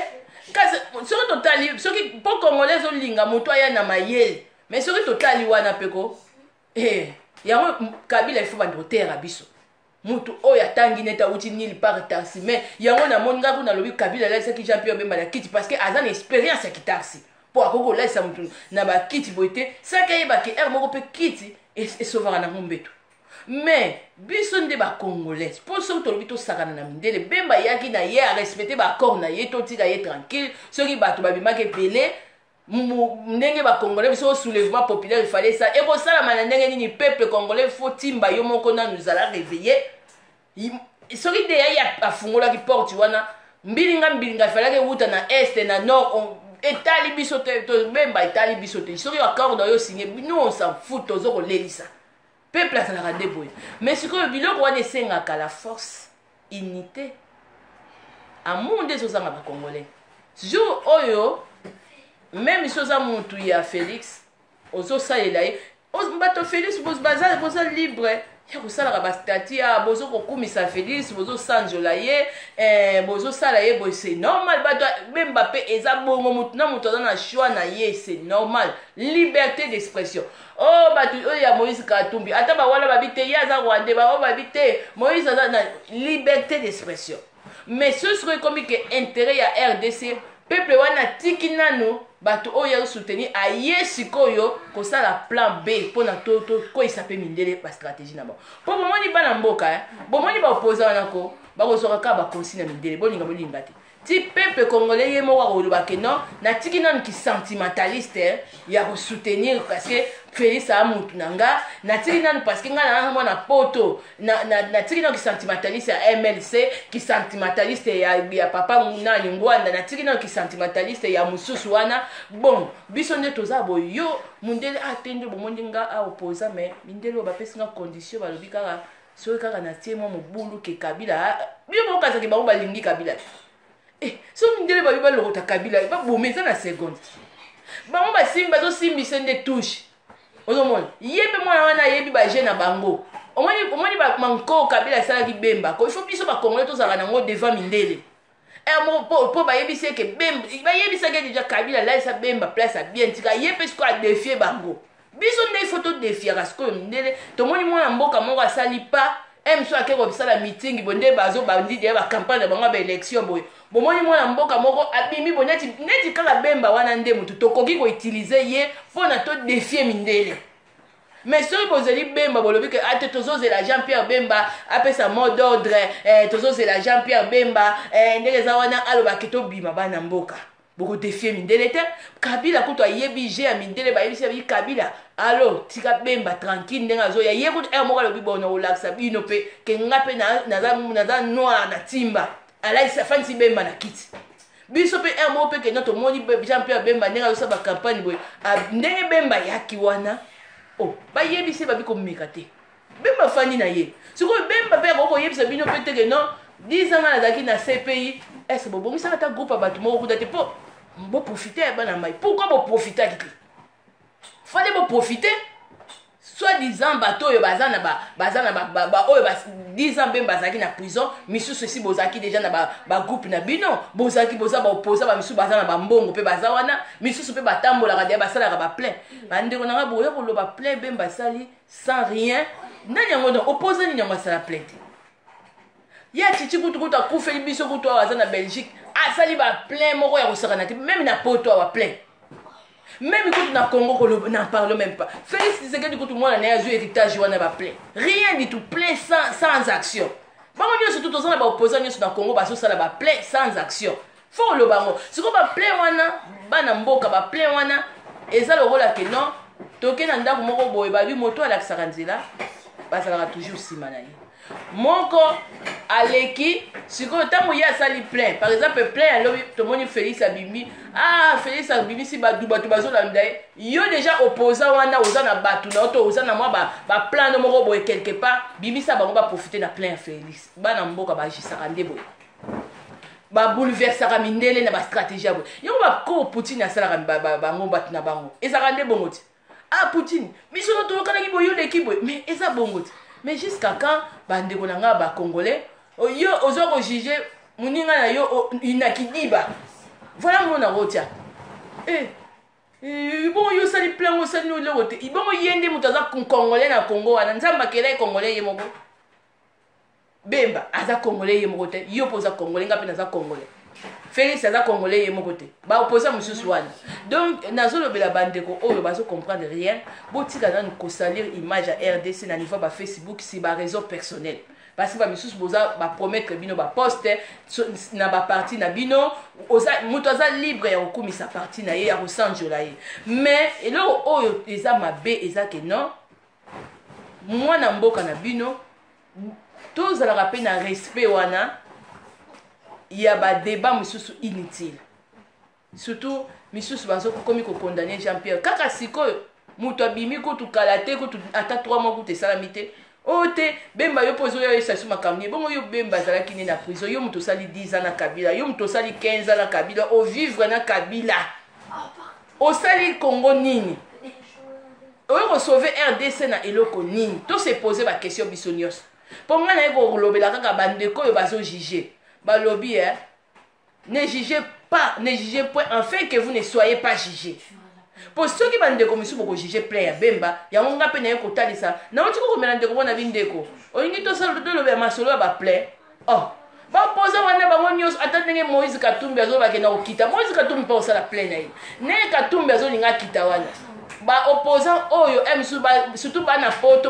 Kasi soki totali, soki mpo Congolais ezolinga moto aya na mayele, mais soki totali wana mpe ko yango Kabila, il faut bando koteyaka biso mutu oyo atangi neti awuti nulle part taxi. Mais yango namoni ngai kuna, nalobi Kabila alalisaki Jean Pierre Bemba na kiti parce que aza na expérience ya kitaxi, mpo akoki kolalisa mutu na bakiti boye te saki ayebaki ere moko mpe kiti esovaka nango mbeto. Mais biso nde Bacongolais, mpo soki tolobi tosakana na mindele, Bemba ayaki na ye, arespecte baaccord na ye, totika ye tranquille. Soki bato babimaki ebele ndenge Bacongolais biso, soulèvement populaire ifale esa ekosalama na ndenge nini? Peuple congolais, faut timba yo moko nanu, ezala réveillé. Soki nde yai afungolaki porte wana, mbilinga mbilinga efalaki ewuta na est, na nord, etali biso te. Tobemba etali biso te. Soki accord na yo signé, nous on s'en fout. Tozo kolelisa peuple azalaka nde boye. Mais sikoyo biloko wana esengaka la force, unité, amour nde ezozanga Bacongolais jour oyo. Même si oza mutu ya Félix, ozosalela ye, bato Félix boza libre ya kosalaka bastatuts ya bozo kokumisa Félix, bozosanzola ye, bozosala ye boye, c'est normal. Bato Bemba mpe eza bongo, motu na moto aza na choix na ye, c'est normal, liberté d'expression. Oyo oh, bato oyo ya Moïse Katumbi, ata bawana babi te ye aza Rwandais, baoyo babi te Moïse aza na liberté d'expression. Mais soki sikoyo ekomi ke intérêt ya RDC, peuple wana atiki nanu bato oyo azosoutenir, aye sikoyo kosala plan B mpona tokweyisa mpe mindele bastratégie na bango. Mpo bomoni bana mboka, bomoni baopposant wana ko bakozwaka kaka baconsigne na mindele, bolinga bolinga te. Ti peuple congolais ye moko akoloba ke non, natiki nanu kisentimentaliste ya kosoutenir parce que Félix aa mutu na nga, natiki nanu parce que nga na mwana poto, natiki nanu kisentimentaliste ya MLC, kisentimentaliste ya papa nani Ngwanda, natiki nanu kisentimentaliste ya mosusu wana. Bon, biso nde toza boye. Yo mundele ate nde bomoni nga aopposa, mais mindele oyo bapesi nga condition, balobi kaka soki kaka natie mwa mobulu ke Kabila, bino bokazaki bango balingi Kabila te. So mindele babi balokota Kabila, baboma eza na seconde. Bango basimbi, bazosimbisa nde touche. Ozomona ye mpe mwana wana ayebi baje na bango. Omoni manko Kabila asalaki Bemba ko, il faut biso Bakongole tozalaka nango devant mindele mpo bayebisi eke Bemba, bayebisaki déjà Kabila alalisa Bemba place ya bien. Tika ye mpe sikoyo adéfier bango. Biso nde il faut todéfiaka sikoyo mindele. Tomoni mwana mboka moko asali pa mosu ake kosala meeting boye, nde bazobandi deya bacampagne na bango ya baélection boye. Bomoni mwana mboka moko abimi boye neti kaka Bemba wana nde motu tokoki koutiliser ye mpona todéfier mindele. Mais soki bozeli Bemba, bolobi ke ate tozozela Jean Pierre Bemba apesa mot d'ordre, tozozela Jean Pierre Bemba, ndenge eza wana alobaki tobima bana mboka, bokodéfier mindele te. Kabila kutu ayebi je ya mindele, bayebisi abi Kabila alo tika Bemba tranquille ndenge azoya. Ye kutu ere moko alobi bona kolakisa bino mpe ke nga mpe naza noir na timba, alalisi afandisi Bemba na kiti. Biso mpe ere moko mpe kenda tomoni Jean Pierre Bemba ndenge azosala bacampagne boye, ndenge Bemba yaki wana, oh, bayebisi babi komeka te. Bemba afandi na ye. Sikoyo Bemba mpe akoki koyebisa bino mpe teke non, 10 ans nga nazalaki na CPI, ese bobongisaka ata groupe ya bato moko kuta te mpo boprofite ya bana mai? Pourquoi boprofitaki te? Fallait boprofite. Soit disant bato oyo baza na baza na oyo 10 ans Bemba bazalaki na prison, misusu esi bozalaki déjà na bagroupe na bino, bozalaki boza baopposa, bamisusu baza na bambongo mpe baza wana, misusu mpe batambolaka deya, basalaka baplein. Bandeko nanga, boya koloba plein Bemba asali sans rien. Nani yango donc opposa nini yango asala plein te? Ye atiti kutu kutu akufeli biso kutu awa, aza na Belgique, asali baplein moko ya kosakana te. Même na poto awa plein, même kutu na Congo koloba n'en parle même pas. Félix Tshisekedi kutu mwana na ye azwi héritage wana, baplein rien du tout, plein sans action. Bango nyonso tu toza na baopposant nyonso na Congo bazosala baplein sans action. Faut koloba yango. Sikoyo ba plein wana, bana mboka ba plein wana eza lokola ke non, toke na ndako moko boye, babi moto alakisaka nzela, bazalaka toujours nsima na ye. Moko aleki sikoyo ntango ye asali plein, par exemple plein alobi, tomoni Félix abimi, ah Félix abimisi bato, bato bazolanda ye. Yo déjà opposant wana oza na bato na yo to oza na mwa baplan ba moko boye quelque part, bimisa bango baprofite na plein ya Félix. Bana mboka bagisaka nde boye, babouleversaka mindele na bastratégie ya boye. Yango bako Poutine asalaka bango, bato na bango ezalaka nde bongo ti. Ah Poutine, biso no toyokanaki boye, yo leki boye, mais eza bongo ti. Mais jusqu'à quand, bandeko na ngai bacongolais, yo oza kojuge moninga na yo inakidiba? Voilà, mona kotia eh, bongo yo osali plein, osali eloko te. Bongo ye nde moto aza congolais na Congo wana? Nzambe akela ye congolais ye moko. Bemba aza congolais ye moko te. Yo mpo oza congolais, nga mpe naza congolais. Félix aza congolais ye moko te. Baopposa mosusu wana. Donc nazolobela bandeko oyo bazocomprendre rien, botika nanu kosalir image ya RDC na niveau ya bafacebook, si baraison personnelle, parce que bamisusu boza bapromettre bino baposte na baparti na bino. Moto aza libre ya kokumisa parti na ye, ya kosanjola ye, mais eloko oyo eza mabe eza ke non, mwana mboka na bino, tozalaka mpe na respect wana ya badébat mosusu inutile. Surtout misusu bazokomi kokondane Jean Pierre kaka sikoyo, moto abimi kutu kala te, kutu ata 3 mois kutu esalami te. Oyo te, Bemba, yo mpo ozoya oyesa so makambo nini? Bongo yo Bemba azalaki nde na prison. Yo moto osali 10 ans na Kabila, yo moto osali 15 ans na Kabila, ovivre na Kabila, osali Congo nini? Oyo kosauve RDC na eloko nini? Tose pose baquestion biso nyonso, mpo ngai naye kolobela kaka bandeko oyo bazojuge. Balobi eh, ne jugez pas, ne jugez point afin que vous ne soyez pas jugés. Mpo soki bandeko mosusu bokojuge plein ya Bemba, yango nga mpe naye kotalisa. Nauti kokomela ndeko mpo na bindeko olingi tosala, tolobela masolo ya baplein. Oh, bapoza wana bango nyonso, ata ndenge Moïse Katumbi azolobake na kokita, Moïse Katumbi mpe osala plein na ye. Ndenge Katumbi azolinga akita wana, baopposant oyo mosusu, surtout bana Poto,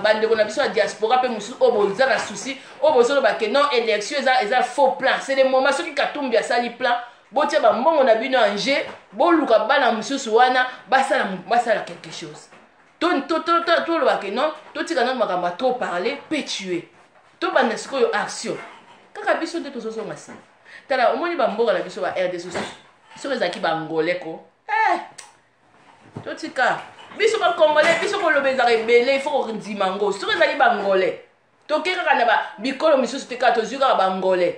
bandeko na biso ya diaspora mpe mosusu oyo boza na souci, oyo bozoloba ke non, élection eza faux plan, c'est le moment. Soki Katumbi asali plan, botia bambongo na bino en jeu, boluka bana mosusu wana basala quelque chose. Toloba ke non, totika nano makambo ya trop parler pe tuer, tobanda sikoyo action. Kaka biso nde tozozonga nsima. Tala, omoni bamboka na biso ba RDC, soki ezalaki bangolais ko eh, totika biso bacongolais, biso koloba ezalaka ebele, il faut kondima ngo. Soki ezali bangolais, toke kaka na bikolo misusu te, kaka tozwi kaka bangolais.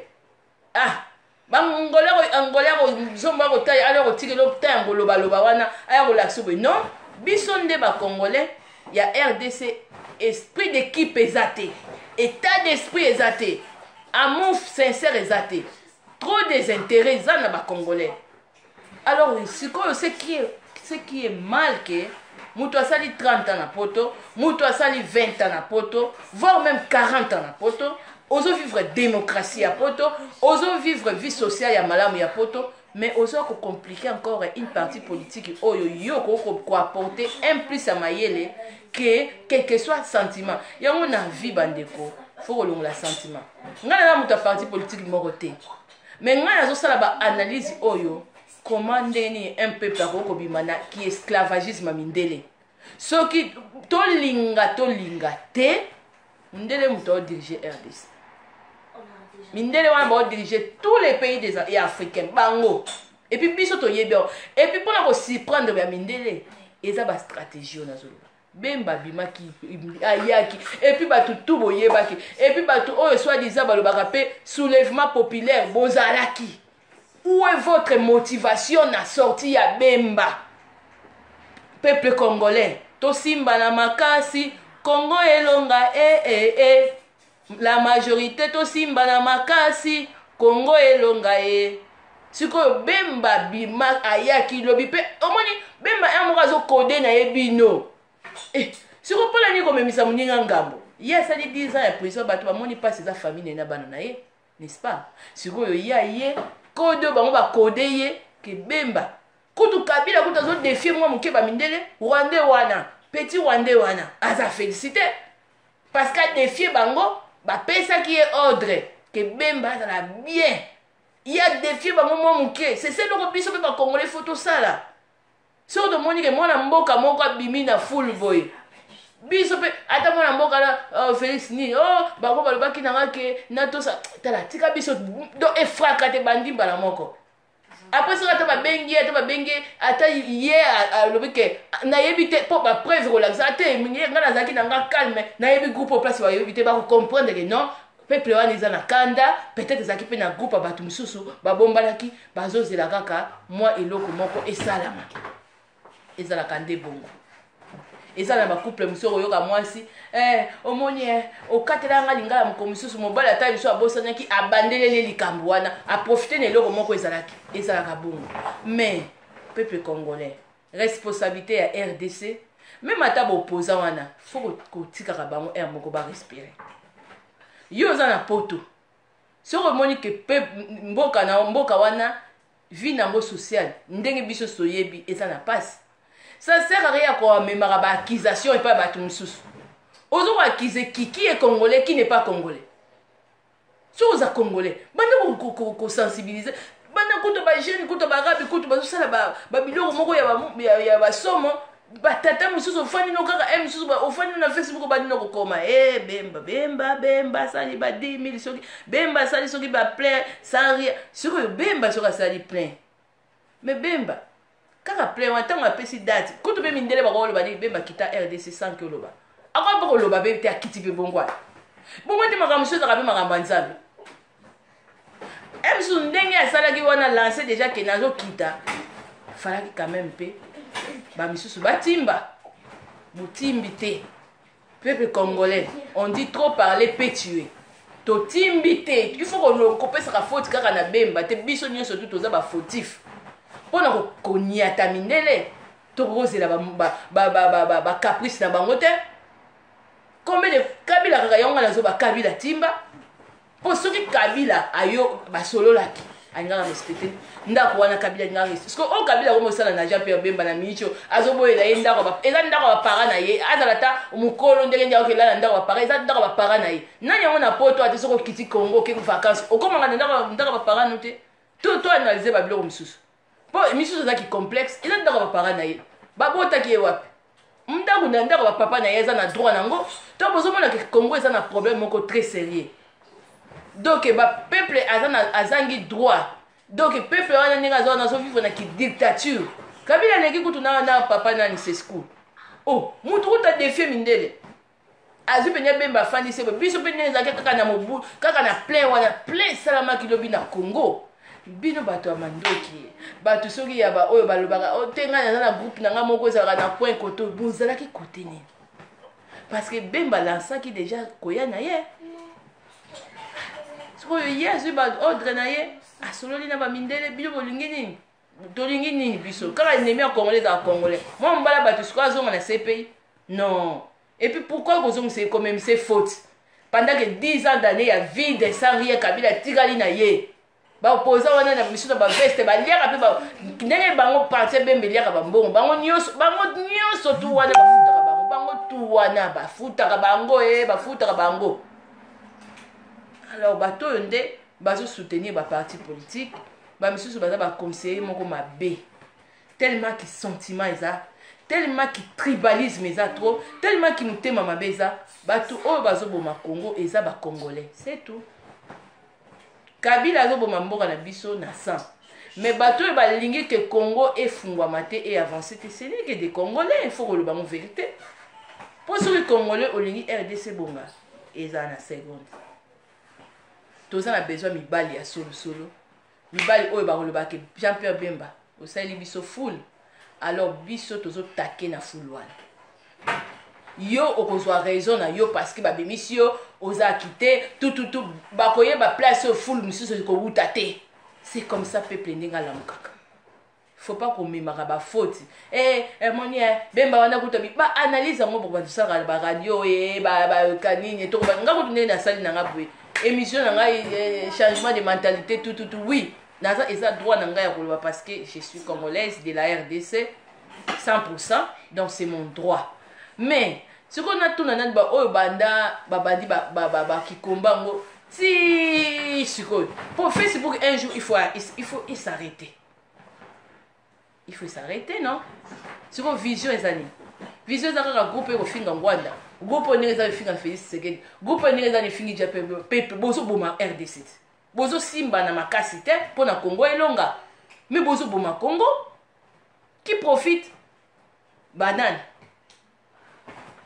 Ah, bangolais, angolais akozomba kotaya, ala kotikela otaya kolobaloba wana, aya kolakisa boye. Non, biso nde bacongolais ya RDC, esprit d'équipe eza te, état d'esprit eza te, amour sincère eza te, trop des intérêts eza na bacongolais. Alors sikoyo, ce qui est mal, ke moto asali 30 ans na Poto, moto asali 20 ans na Poto, voire même 40 ans na Poto, ozovivre démocratie ya Poto, ozovivre vie sociale ya malamu ya Poto, mais oza kocompliquer encore une partie politique oyo yo koapporter un plus ya mayele, ke quel que soit sentiment yango na vie. Bandeko, faut kolongola sentiment. Ngai naza moto ya parti politique moko te, mais ngai nazosala baanalyse oyo comment, ndenge nini un peuple akoki kobima na ki esclavagisme ya mindele. Soki tolinga, tolinga te, mindele moto aodirige RDC. Mindele wana baodirige tous les pays des ya africains bango. Et puis biso toyebi yango. Et puis mpona kosurprendre ya mindele, eza bastratégie oyo nazoloba. Bemba abimaki, ayaki, et puis bato tu boyebaki, et puis bato oyo soi-disant balobaka mpe soulèvement populaire, bozalaki où? Est votre motivation na sortie ya Bemba? Peuple congolais, tosimba na makasi, Congo elonga. E e e la majorité, tosimba na makasi, Congo elonga. E sikoyo Bemba bima, ayaki lobi mpe omoni Bemba ya moko azokode na ye bino. Eh, sikoyo mpona nini komemisa moninga ngambo? Ye asali 10 ans ya prison, bato bamoni mpasi, eza famille na bana na ye, n'est-ce pas? Sikoyo ye aye kode, bango bakode ye ke Bemba kutu, Kabila kutu azodefie mwa moke bamindele rwandais wana, petit rwandais wana aza félicité parce que adefie bango. Bapesaki ye ordre ke Bemba azala bien. Ye adefie bango mwa moke. C'est ça eloko biso mpe bacongolais fo tosala. Soki tomoni ke mwana mboka moko abimi na foule boye, biso mpe ata mwana mboka na Félix nini, oh, bango balobaki na nga ke natosa. Tala, tika biso. Donc efraka te, bandi mbala moko. Après, soki ata babengi ye, ata babengi ye, ata ye alobi ke nayebi te, mpo bapreuve kolakisa te ngai nazalaki na nga calme, nayebi groupe oyo place, bayebi te, bakocomprendre ke non, peuple wana eza na kanda. Peut-être ezalaki mpe na groupe ya bato mosusu babombanaki, bazozela kaka mwa eloko moko esalama. Ezalaka nde bongo. Eza na bacouple mosusu, okoyoka mwasi omoni okatela nga lingala. Moko mosusu, mobali ata biso abosanaki, abandeleli likambo wana, aprofite na eloko moko ezalaki. Ezalaka bongo. Mais peuple congolais, responsabilité ya RDC, même ata bopoza wana, fo kotikaka bango aire moko barespire. Yo oza na poto, soki omoni ke pe mboka na mboka wana, vie nango sociale ndenge biso toyebi eza na pasi, ça sert à rien ya komemaka baaccusation epai bato mosusu. Ozo koaccuser qui est congolais, qui n'est pas congolais? Soki oza congolais, banda kosensibiliser banda kutu bajeune, kutu barabi, kutu bazosala babiloko moko ya basomo. Batata mosusu ofandi no kaka mosusu ofandi no na Facebook, obandi no kokoma Bemba, Bemba, Bemba asali ba 10 000, soki Bemba asali soki baplein sans rien. Sikoyo Bemba soki asali plein, mais Bemba kaka plein wana, ntango apesi date, kutu mpe mindele bakoloba nini? Bemba kita RDC sans ke oloba, akoki mpe koloba mpe te, akiti mpe bongo wana bongo te. Makambo mosusu ezalaka mpe makambo ya Nzambe. Mosusu ndenge asalaki wana, lance déjà ke nazokita, falaki quand même mpe bamisusu batimba. Botimbi te, peuple congolais. On dit: trop parler peut tuer. Totimbi te. Il faut kopesaka faute kaka na Bemba te. Biso nyonso tu toza bafautif mpona koniata mindele. Tokozela bacaprice na bango te. Combien de Kabila kaka yango nga nazoba Kabila timba, mpo soki Kabila ayo basololaki, alingaka respecte ndako wana. Kabila alingaka respecte parce que oyo Kabila akomi osala na Jean Pierre Bemba na miniti, azoboyela ye ndako. Eza ndako ya bapara na ye. Azala ta mokolo ndenge nde akokelala ndako ya bapara, eza ndako ya bapara na ye. Nani yango na poto? Ate soki okiti Congo, oke vacance, okomaka na ndako ya bapara no te. To analyse babiloko mosusu, mpo misusu ezalaki complexe. Eza ndako ya bapara na ye, babotaki ye wapi? Ndako na ndako ya bapapa na ye, eza na droit nango. To bozomona ke Congo eza na problème moko très sérieux. Donc bapeuple aza na azangi droit. Donc peuple wana ndenge aza wana, azovivre na kidictature. Kabila aleki kutu na papa nani, Sesco. Oh, mutu kutu adefie mindele, azwi mpenza Bemba, afandisi boye. Biso mpe ndenge ezalaki kaka na mobu, kaka na plein wana, plein esalamaki lobi na Congo. Bino bato ya mandoki, bato soki ya baoyo balobaka oh, te, ngai naza na groupe na ngai moko ezalaka na point koto, bozalaki kote nini? Parce que Bemba lansaki déjà koya na ye. Sikoyo ye azwi baordre na ye, asololi na bamindele. Bino bolingi nini? Tolingi nini biso? Kaka ennemi ya congolais ezala congolais. Mwa mobala bato sikoyo azonga na CPI, non? Et puis pourquoi kozongisa ekomemisa faute pendant que 10 ans d'année ya vide sans rien? Kabila atikali na ye, baopoza wana na misu na baveste, baliaka mpe ndenge bango. Parti Bembe eliaka bambongo bango nyonso, bango nyonso tu wana bafutaka bango, bango tu wana bafutaka bango, bafutaka bango. Alors bato oyo nde bazosoutenir baparti politique, bamisusu baza baconseiller moko mabe, tellement ki sentiment eza, tellement ki tribalisme eza trop, tellement ki motema mabe eza. Bato oyo bazoboma Congo eza bacongolais, c'est tout. Kabila azoboma mboka na biso na 100, mais bato oyo balingi ke Congo efungwama te, eavance te, ce n'est que des Congolais. Il faut koloba ngo vérité, mpo soki congolais olingi RDC bonga, ezala na seconde. Toza na besoin mibali ya solosolo, mibali oyo bakolobaka: Jean Pierre Bemba osaleli biso foule, alors biso tozotake na foule wana. Yo okozwa raison na yo parce que babimisi yo, ozalaki te tututu. Bakoyeba place oyo foule mosusu ekowuta te. C'est comme ça peuple ndenge alamukaka. Faut pas komemaka bafaute moni Bemba wana kuta baanalyse yango. Boko bato baradio bakanini, nga kutu ndenge nasali na nga boye, émission na ngai, changement de mentalité tututu. Oui, naza, eza droit na ngai ya koloba parce que je suis congolaise de la RDC 100%, donc c'est mon droit. Mais sikoyo natuna nani? Baoyo banda babandi bakikomba yango. Ti sikoyo po Facebook, un jour il faut il s'arrêter, il faut s'arrêter, non? Sikoyo vision eza nini? Vision eza kaka groupe ekofinga Ngwanda, groupe oyo ndenge eza efinga Félix Tshisekedi, groupe oyo ndenge eza efingi ja peuple. Bozoboma RDC, bozosimba na makasi te mpo na Congo elonga, mais bozoboma Congo. Qui profite? Banani?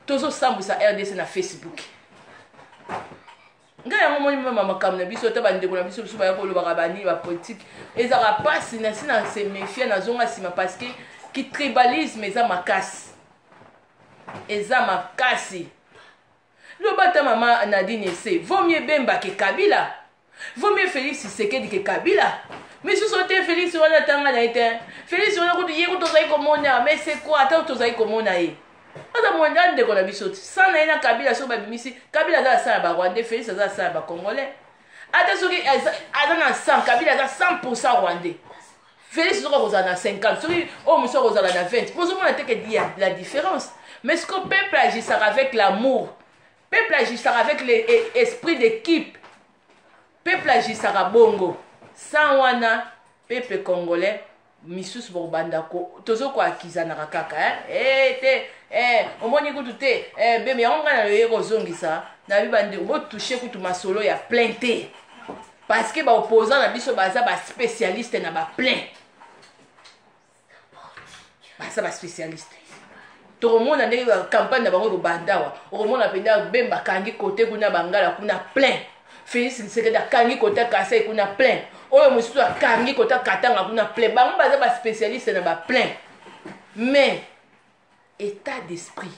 Tozosambwisa RDC na Facebook. Ngai yango moni mama, makambo na biso, ata bandeko na biso biso baya kolobaka banini, bapolitike, ezalaka mpasi. Na si na se méfie, nazonga nsima, parce que ki tribalisme eza makasi, eza makasi. Loba ata mama Nadine ese, vaut mieux Bemba ke Kabila, vaut mieux Félix Tshisekedi ke Kabila. Misusu te, Félix wana atanga na ye te. Félix wana kutu ye kutu tozali komona, mais c'est quoi? Ata tozali komona ye, aza mwenda ndeko na biso ti sa na ye na Kabila. Soki babimisi Kabila, aza asala Barwandais, Félix aza asala Bacongolais. Ata soki aza na 100, Kabila aza 100 Rwandais, Félix soki akozala na 50, soki oyo mosusu akozala na 20. Bozomona te ke ya la différence? Mais ce que peuple agisaka avec l'amour, peuple agisaka avec l'esprit d'équipe, peuple agisaka bongo. Sans wana, peuple congolais misusu bokobanda tozokoakizanaka kaka eh? Te eh, omoni kutu te eh, beme yango ngai naloye kozongisa na bi bandeko, botouche kutu masolo ya plein te, parce que baopposant na biso baza baspécialiste na baplein, baza baspécialiste. Tokomona ndenge campagne na bango ekobanda awa. Okomona mpenza Bemba akangi kote kuna, Bangala kuna plein, Félix Tshisekedi akangi kote Kasai kuna plein, oyo mosusu akangi kote Katanga kuna plein. Bango baza baspécialiste na baplein, mais état d'esprit,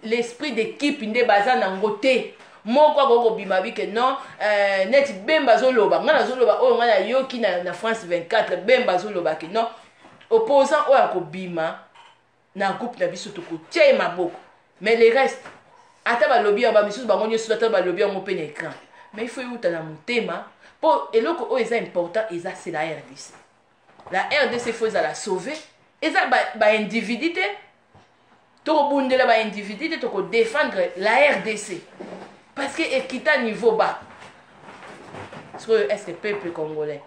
l'esprit d'équipe nde baza nango te. Moko akoki kobima bike non, neti Bemba azoloba, ngai nazoloba oyo ngai nayoki na France 24. Bemba azoloba ke non, opposant oyo akobima na groupe na biso, tokotia ye maboko. Mais le reste, ata balobi yango, bamisusu bango nyonso, ata balobi yango mpe na écran, mais il faut euta na motema, mpo eloko oyo eza important eza, c'est la RDC. La RDC faut ezala sauve. Eza baindividu ba te, tokobundela baindividu te, tokodéfendre la RDC, parce que ekita niveau bas. Sikoyo, est ce que peuple congolais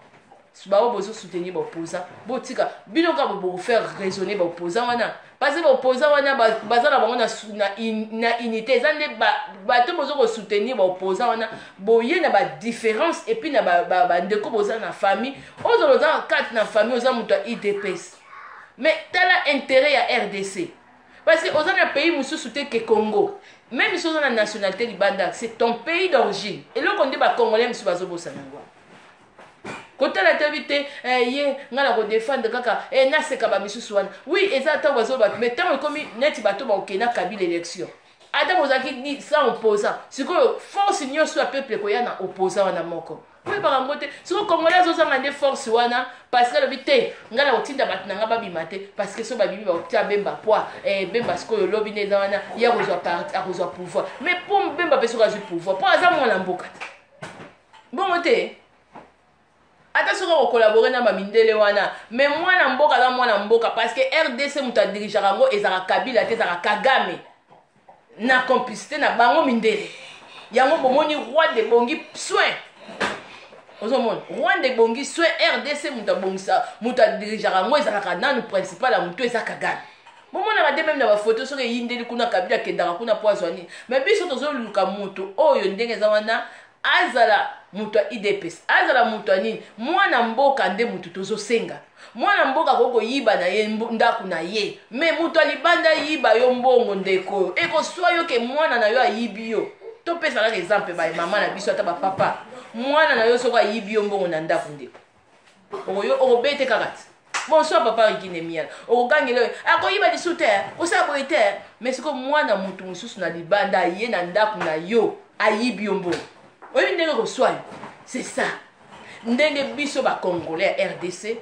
bao bozosoutenir baopposant, botika bino kaka bokofaire raisonner baopposant wana, parce que baopposant wana baza na bango na unité. Eza nde bato bozo kosoutenir baopposant wana, boye na badifférence, et puis na bandeko boza na famille, ozala oza kati na famille, oza moto ya UDPS, mais tala intérêt ya RDC, parce que oza na pays mosusu te ke Congo. Même si oza na nationalité libanda, c'est ton pays d'origine. Eloko nde bacongolais mosusu bazobosana yango. Kotala te, oyebi te, ye ngai na kodefendre kaka, naseka bamisusu wana. Oui, eza ntango bazoloba, mais ntango ekomi neti bato bakokenda Kabila élection, ata bozalaki sans opposant, sikoyo force nyonso ya peuple ekoya na opposant wana moko. Oyebaka yango te. Sikoyo Congolais azozanga nde force wana, parce que alobi te, ngai na kotinda bato na ngai babima te, parce que so babimi, bakotia Bemba poi Bemba sikoyo olobi nde eza wana, ye akozwa parti, akozwa pouvoir. Mais mpo Bemba mpe soki azwi pouvoir, mpo aza mwana mboka te, bongo te. Ata soki akokolabore na bamindele wana, mais mwana mboka aza mwana mboka, parce que RDC, moto adirigeaka yango ezalaka Kabila te, ezalaka Kagame na complicité na bango mindele. Yango bomoni Rwanda ebongi soin, ozomona Rwanda ebongi soin. RDC, moto abongisa, moto adirigeaka yango ezalaka nanu principal ya moto eza Kagame. Bomonaka te, même na bafoto, soki eyindeli kuna, Kabila akendaka kuna po azwa nini? Mais biso tozoluka moto oyo ndenge eza wana, azala moto ya UDPS, azala moto ya nini, mwana mboka nde moto tozosenga. Mwana mboka akoki koyiba na ye ndako na ye, mais moto alibanda yiba yo mbongo, ndeko, ekoswa yo ke mwana na yo ayibi yo. Topesa kaka exemple, bamama na biso, ata bapapa, mwana na yo soki ayibi yo mbongo na ndako, ndeko, okobete kaka ti bonsoir papa Rikine Miala, okokangela oyo akoyiba lisu te, kosala boye te. Mais sikoyo mwana motu mosusu na libanda aye na ndako na yo, ayibi yo mbongo, oyebi ndenge koswa yo? C'est ça ndenge biso bacongolais ya RDC,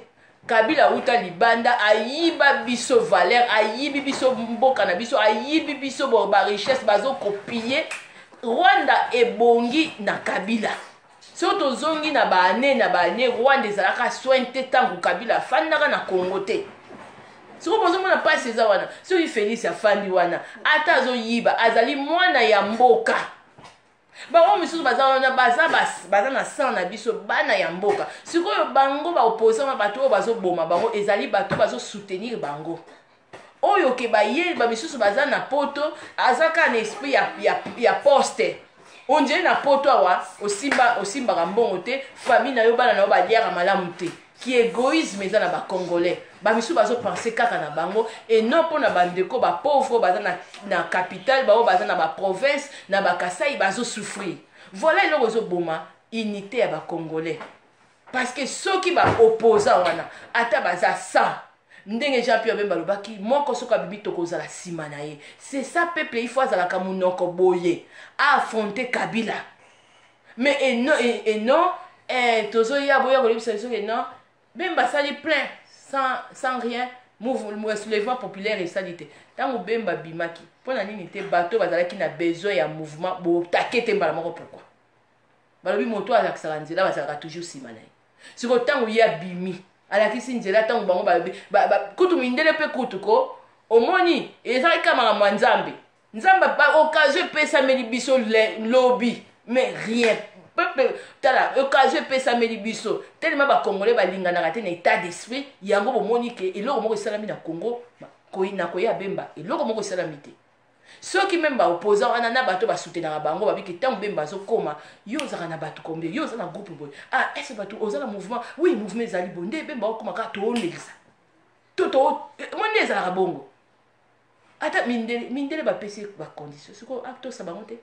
Kabila auta libanda, ayiba biso valeur, ayibi biso mboka na biso, ayibi biso barichesse, bazokopie. Rwanda ebongi na Kabila. Soki tozongi na baane na baane, Rwanda ezalaka soin te ntango Kabila afandaka na Congo te. Soki bozomona mpasi eza wana, soki Félix afandi wana, ata azoyiba, azali mwana ya mboka. Bango misusu baza wana, baza na sang na biso, bana ya mboka. Sikoyo bango baopposant na bato oyo bazoboma bango, ezali bato bazosoutenir bango. Oyo ke baye, bamisusu baza na poto, aza kaka na esprit ya poste. On dirait na poto awa osimbaka mbongo te, famille na yo, bana na yo baliaka malamu te. Ki égoïsme eza na bacongolais. Bamisusu bazopense kaka na bango et non mpona bandeko bapauvre baza na capitale, bao baza na baprovince, na bakasai, bazosouffrir. Voilà eloko ezoboma unité ya bacongolais, parce que soki baopposant wana ata baza 100, ndenge Jean Pierre Bemba alobaki, moko soki abimi, tokozala nsima na ye. C'est ça, peuple il faut azalaka monoko boye, aaffronter Kabila. Mais et non tozoya boya kolebisa biso ke non, Bemba asali plein sans rien, soulèvement populaire esali te. Ntango Bemba abimaki, mpo na nini te bato bazalaki na besoin ya mouvement botake te mbala moko? Pourquoi? Balobi moto alakisaka nzela, bazalaka toujours nsima na ye. Sikoyo ntango ye abimi, alakisi nzela, ntango bango balobi kutu mindele mpe kutu ko omoni ezalaki kaka makambo ya Nzambe. Nzambe, occasion epesameli biso lobi, mais rien. Peuple, tala, occasion epesameli biso telema. Bacongolais balinganaka te na état d'esprit yango. Bomoni ke eloko moko esalami na Congo na koya Bemba, eloko moko esalami te. Soki même baopposant wana na bato basoutenaka bango babiki, ntango Bemba azokóma, yo ozalaka na bato combien? Yo oza na groupe boye? Ah, est-ce bato oza na mouvement? Oui, mouvement ezali boye. Nde Bemba okóma kaka, toolekisa to mo nde ezalaka bongo. Ata mindele, mindele bapesi bacondition, sikoyo atosa bango te.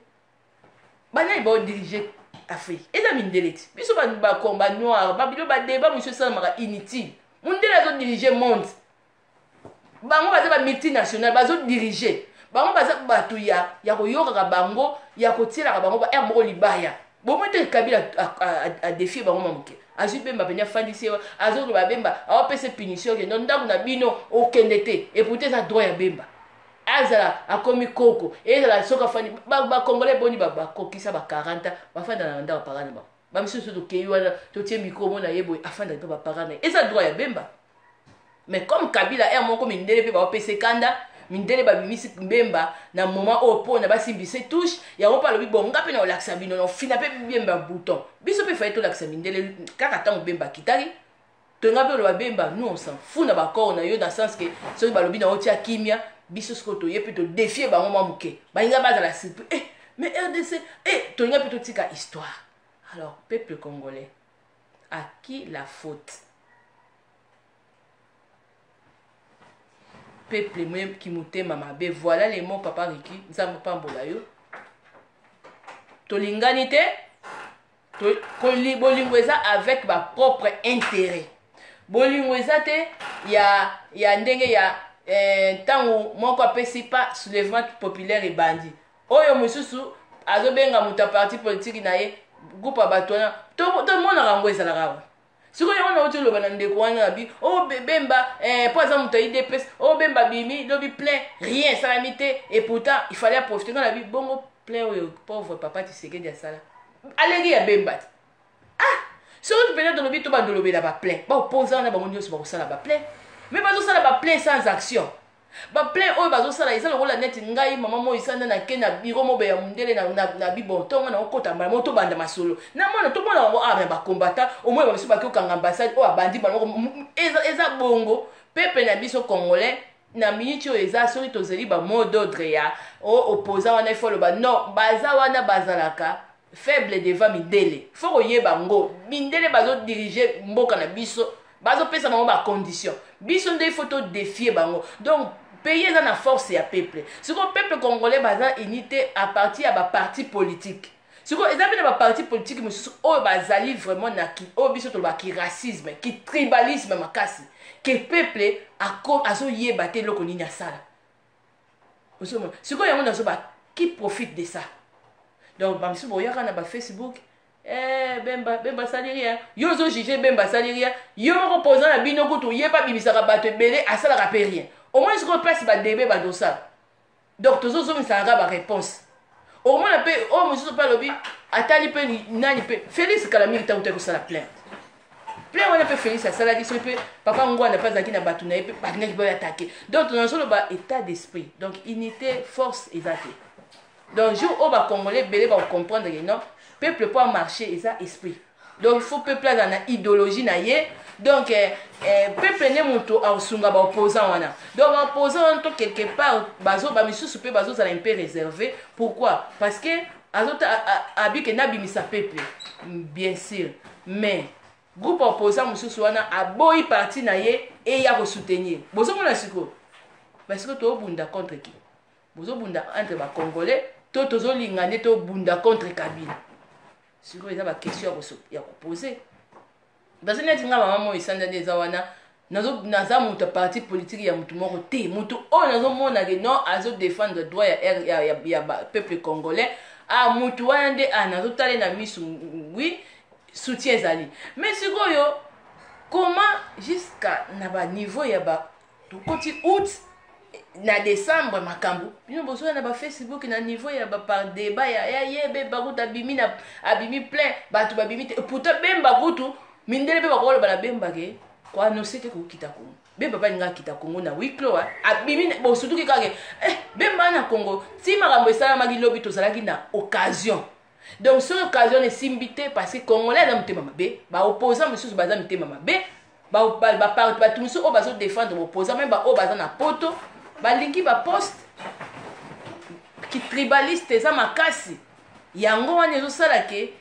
Banani baodirige Afrique? Eza mindele ti. Biso banoir, babilo badeba mosusu esalamaka inutile. Mundele azodirige monde. Bango baza bamultinational, bazodirige. Bango baza bato ya koyokaka bango, ya kotielaka bango ba aire moko libaya. Bomoi te. Kabila adefie bango ma moke, azwi Bemba pene, afandisi ye, azoloba Bemba aopesa punition, okende ndako na bino, okende te. Et pourtant eza droit ya Bemba. Azala akomi koko, ezala soki afandi. Bacongolais boni bakokisa ba 40, bafanda na ndako parent na bango. Bamisusu tokei wana, totie micro, omona ye boye, afanda mpe baparent na ye. Eza droit ya Bemba. Mais comme Kabila aire moko, mindele mpe baopesa ekanda. Mindele babimisi Bemba na moment oyo mpona basimbisa touche yango, mpe alobi: bon, nga mpe na olakisa bino, na ofina mpe Bemba bouton. Biso mpe faye tolakisa mindele kaka ntango Bemba akitaki. Tonga mpe oloba: Bemba, nous on s'en fout na bacor na yo, na sens ke soki balobi na otia kimia. Biso sikoyo toye mpe todefie bango mwa moke, balinga bazala surpris. Mais RDC, tolinga mpe totika histoire. Alors, peuple congolais, à qui la faute? Peuple ki motema mabe. Voilà les mots. Papa Riki, Nzambe pambola yo. Tolingani te. Bolingo eza avec bapropre intérêt. Bolingo eza te ya ndenge ya ntango moko apesi pa soulèvement populaire ebandi, oyo mosusu azobenga moto ya parti politique na ye, groupe ya bato wana. Tomonaka yango ezalaka awa. Sikoyo yango nauti oloba na ndeko wana na bi o Bemba, mpo aza moto ya UDPS. O Bemba bimi lobi plein, rien esalami te. Et pourtant il fallait aprofite. Nga na bi bongo plein oyo pauvre papa Tshisekedi asala aleki ya Bemba te. Ah, soki peut-être tolobi, tobanda olobela baplein, baopposant wana bango nyonso bakosala baplein, mais bazosala baplein sans action. Baplein oyo bazosala eza lokola neti ngai mama Moisanda, nake na biro mobe ya mondele na bibon, ntongo na okota mbala moko, tobanda masolo na mwana. Tomona yango awa na bakombata, omoi babiso baki okanga ambassade oyo abandi mbala moko. Eza bongo peuple na biso congolais na miniti oyo. Eza soki tozeli bamot d'ordre ya opposant wana, ifo aloba non, baza wana, bazalaka faible devant mindele. Fo koyeba ngo mindele bazodirige mboka na biso, bazopesa bango bacondition. Biso nde ifo todefie bango. Donc pays eza na force ya peuple. Sikoyo peuple congolais baza unité à partir ya baparti politique. Sikoyo eza mpe na baparti politique mosusu oyo bazali vraiment na oyo biso tolobaki racisme, ki tribalisme makasi, ke peuple azoyeba te eloko nini asala. Ozomona sikoyo yango nazoba qui profite de ça. Donc bamisusu boyaka na bafacebook: Bemba, Bemba asali rien. Yo ozojuge Bemba asali rien, yo moko poza na bino kutu ye mpe abimisaka bato ebele, asalaka mpe rien. Au moins sikoyo place badebe bandosala. Donc tozozongisaka kaka baréponse. Okomona mpe oyo mosusu mpe alobi atali mpe nani mpe Félix kala mingi, ntango te kosala plainte, plein wana mpe Félix asalaki. Soki mpe papa Ngwanda mpe azalaki na bato na ye mpe balingaki bayo atake. Donc nazoloba état d'esprit. Donc unité force eza te. Donc jour oyo bacongolais ebele bakocomprendre ke non, peuple po amarche eza esprit. Donc il faut peuple azala na idéologie na ye. Donc peuple nde moto akosunga baopposant wana. Donc baopposant wana to quelque part bazo bamisusu mpe bazozala un peu réservé. Pourquoi? Parce que azota abike nabimisa peuple, bien sûr, mais groupe opposant mosusu wana aboyi parti na ye eya kosoutenir. Bozomona sikoyo, basikoyo tobunda contre qui? Bozobunda entre bacongolais to tozolinga nde tobunda contre Kabila? Sikoyo eza baquestion ya kopose. Parce neti nga mama moi esanda nde eza wana, naza moto ya parti politique ya motu moko te. Motu oyo nazomona ke non, azodéfendre droit ya peuple congolais, ah, motu wana nde, ah, nazotala na misu, oui, soutien ezali. Mais sikoyo comment jusqu'à na baniveau ya ba tokoti août na décembre, makambo bino bozoya na bafacebook na niveau ya par débat ya ye Bemba kutu abimi na abimi plein, bato babimi te. Pourtant Bemba kutu, mindele mpe bakoloba na Bemba ke koannonce te kokita Kongo. Bemba balinga akita Kongo na huis clos, abimi, bosutuki kaka Bemba na Kongo. Ti makambo esalamaki lobi, tozalaki na occasion. Donc soki occasion esimbi te, parce que congolais aza motema mabe, baopposant mosusu baza mitema mabe, bato mosusu oyo bazodéfendre baopposant, même baoyo baza na poto, balingi baposte kitribaliste eza makasi. Yango wana ezosala ke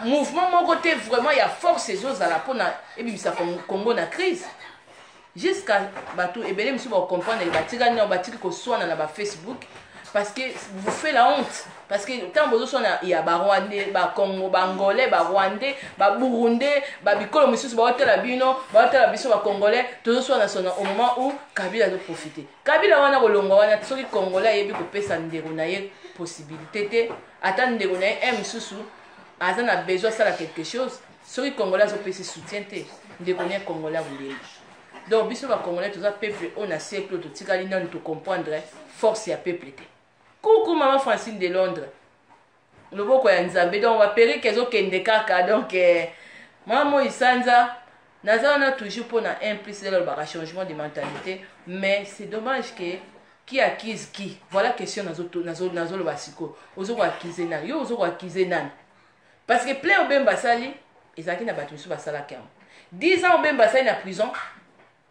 mouvement moko te vraiment ya force ezozala mpona ebimisa Congo na crise. Jusqu'à bato ebele mosusu bacomprendre, batikali nao, batiki koswana na bafacebook, parce que vous fait la honte. Parce que ntango bozoswana ya barwandais, bacongo, baangolais, barwandais, baburundais, babikolo mosusu baotala bino, baotala biso bacongolais tozoswana sona au moment où Kabila azoprofite. Kabila wana kolongwa wana, soki congolais ayebi kopesa ndeko na ye possibilité te, ata ndeko na ye un mosusu aza na besoin asala quelque chose, soki congolais azopesa soutien te, ndeko na ye congolais akolemba. Donc biso bacongolais toza peuple oyo na siècle oyo totikali nanu tocomprendre force ya peuple te. Kuku mama Francine de Londres, loboko ya Nzambe. Donc baperike ezokende kaka. Donc mama moi sanza naza wana toujours mpona un plus elobaka changement de mentalité. Mais c'est dommage que qui accuse qui? Voilà question nazoloba sikoyo. Ozokoaccuse nani? Yo ozokoaccuse nani? Parce que plein oyo Bemba asali, ezalaki na bato mosusu basalaki yango. 10 ans oyo Bemba asali na prison,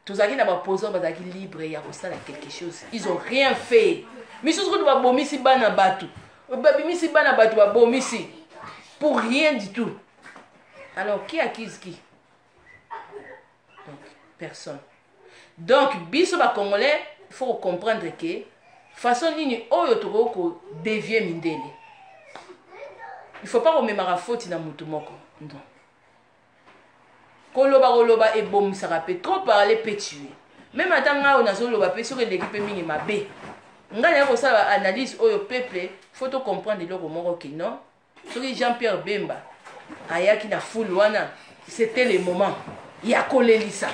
tozalaki na baopposant bazalaki libre ya kosala quelque chose, ils ont rien fait. Misusu kutu babomisi bana bato, babimisi bana bato, babomisi pour rien du tout. Alors qui accuse qui? Donc personne. Donc biso bacongolais, il faut comprendre ke façon nini oyo tokoki kodévier mindele, il faut pas komemaka faute na motu moko. Non, koloba koloba ebomisaka mpe, trop parler peut tuer. Même ata ngai oyo nazoloba mpe, soki eleki mpe mingi, mabe. Ngai naye kosala baanalyse oyo. Peuple, faut tocomprendre eloko moko ke non, soki Jean Pierre Bemba ayaki na foule wana, c'était le moment ya kolelisa.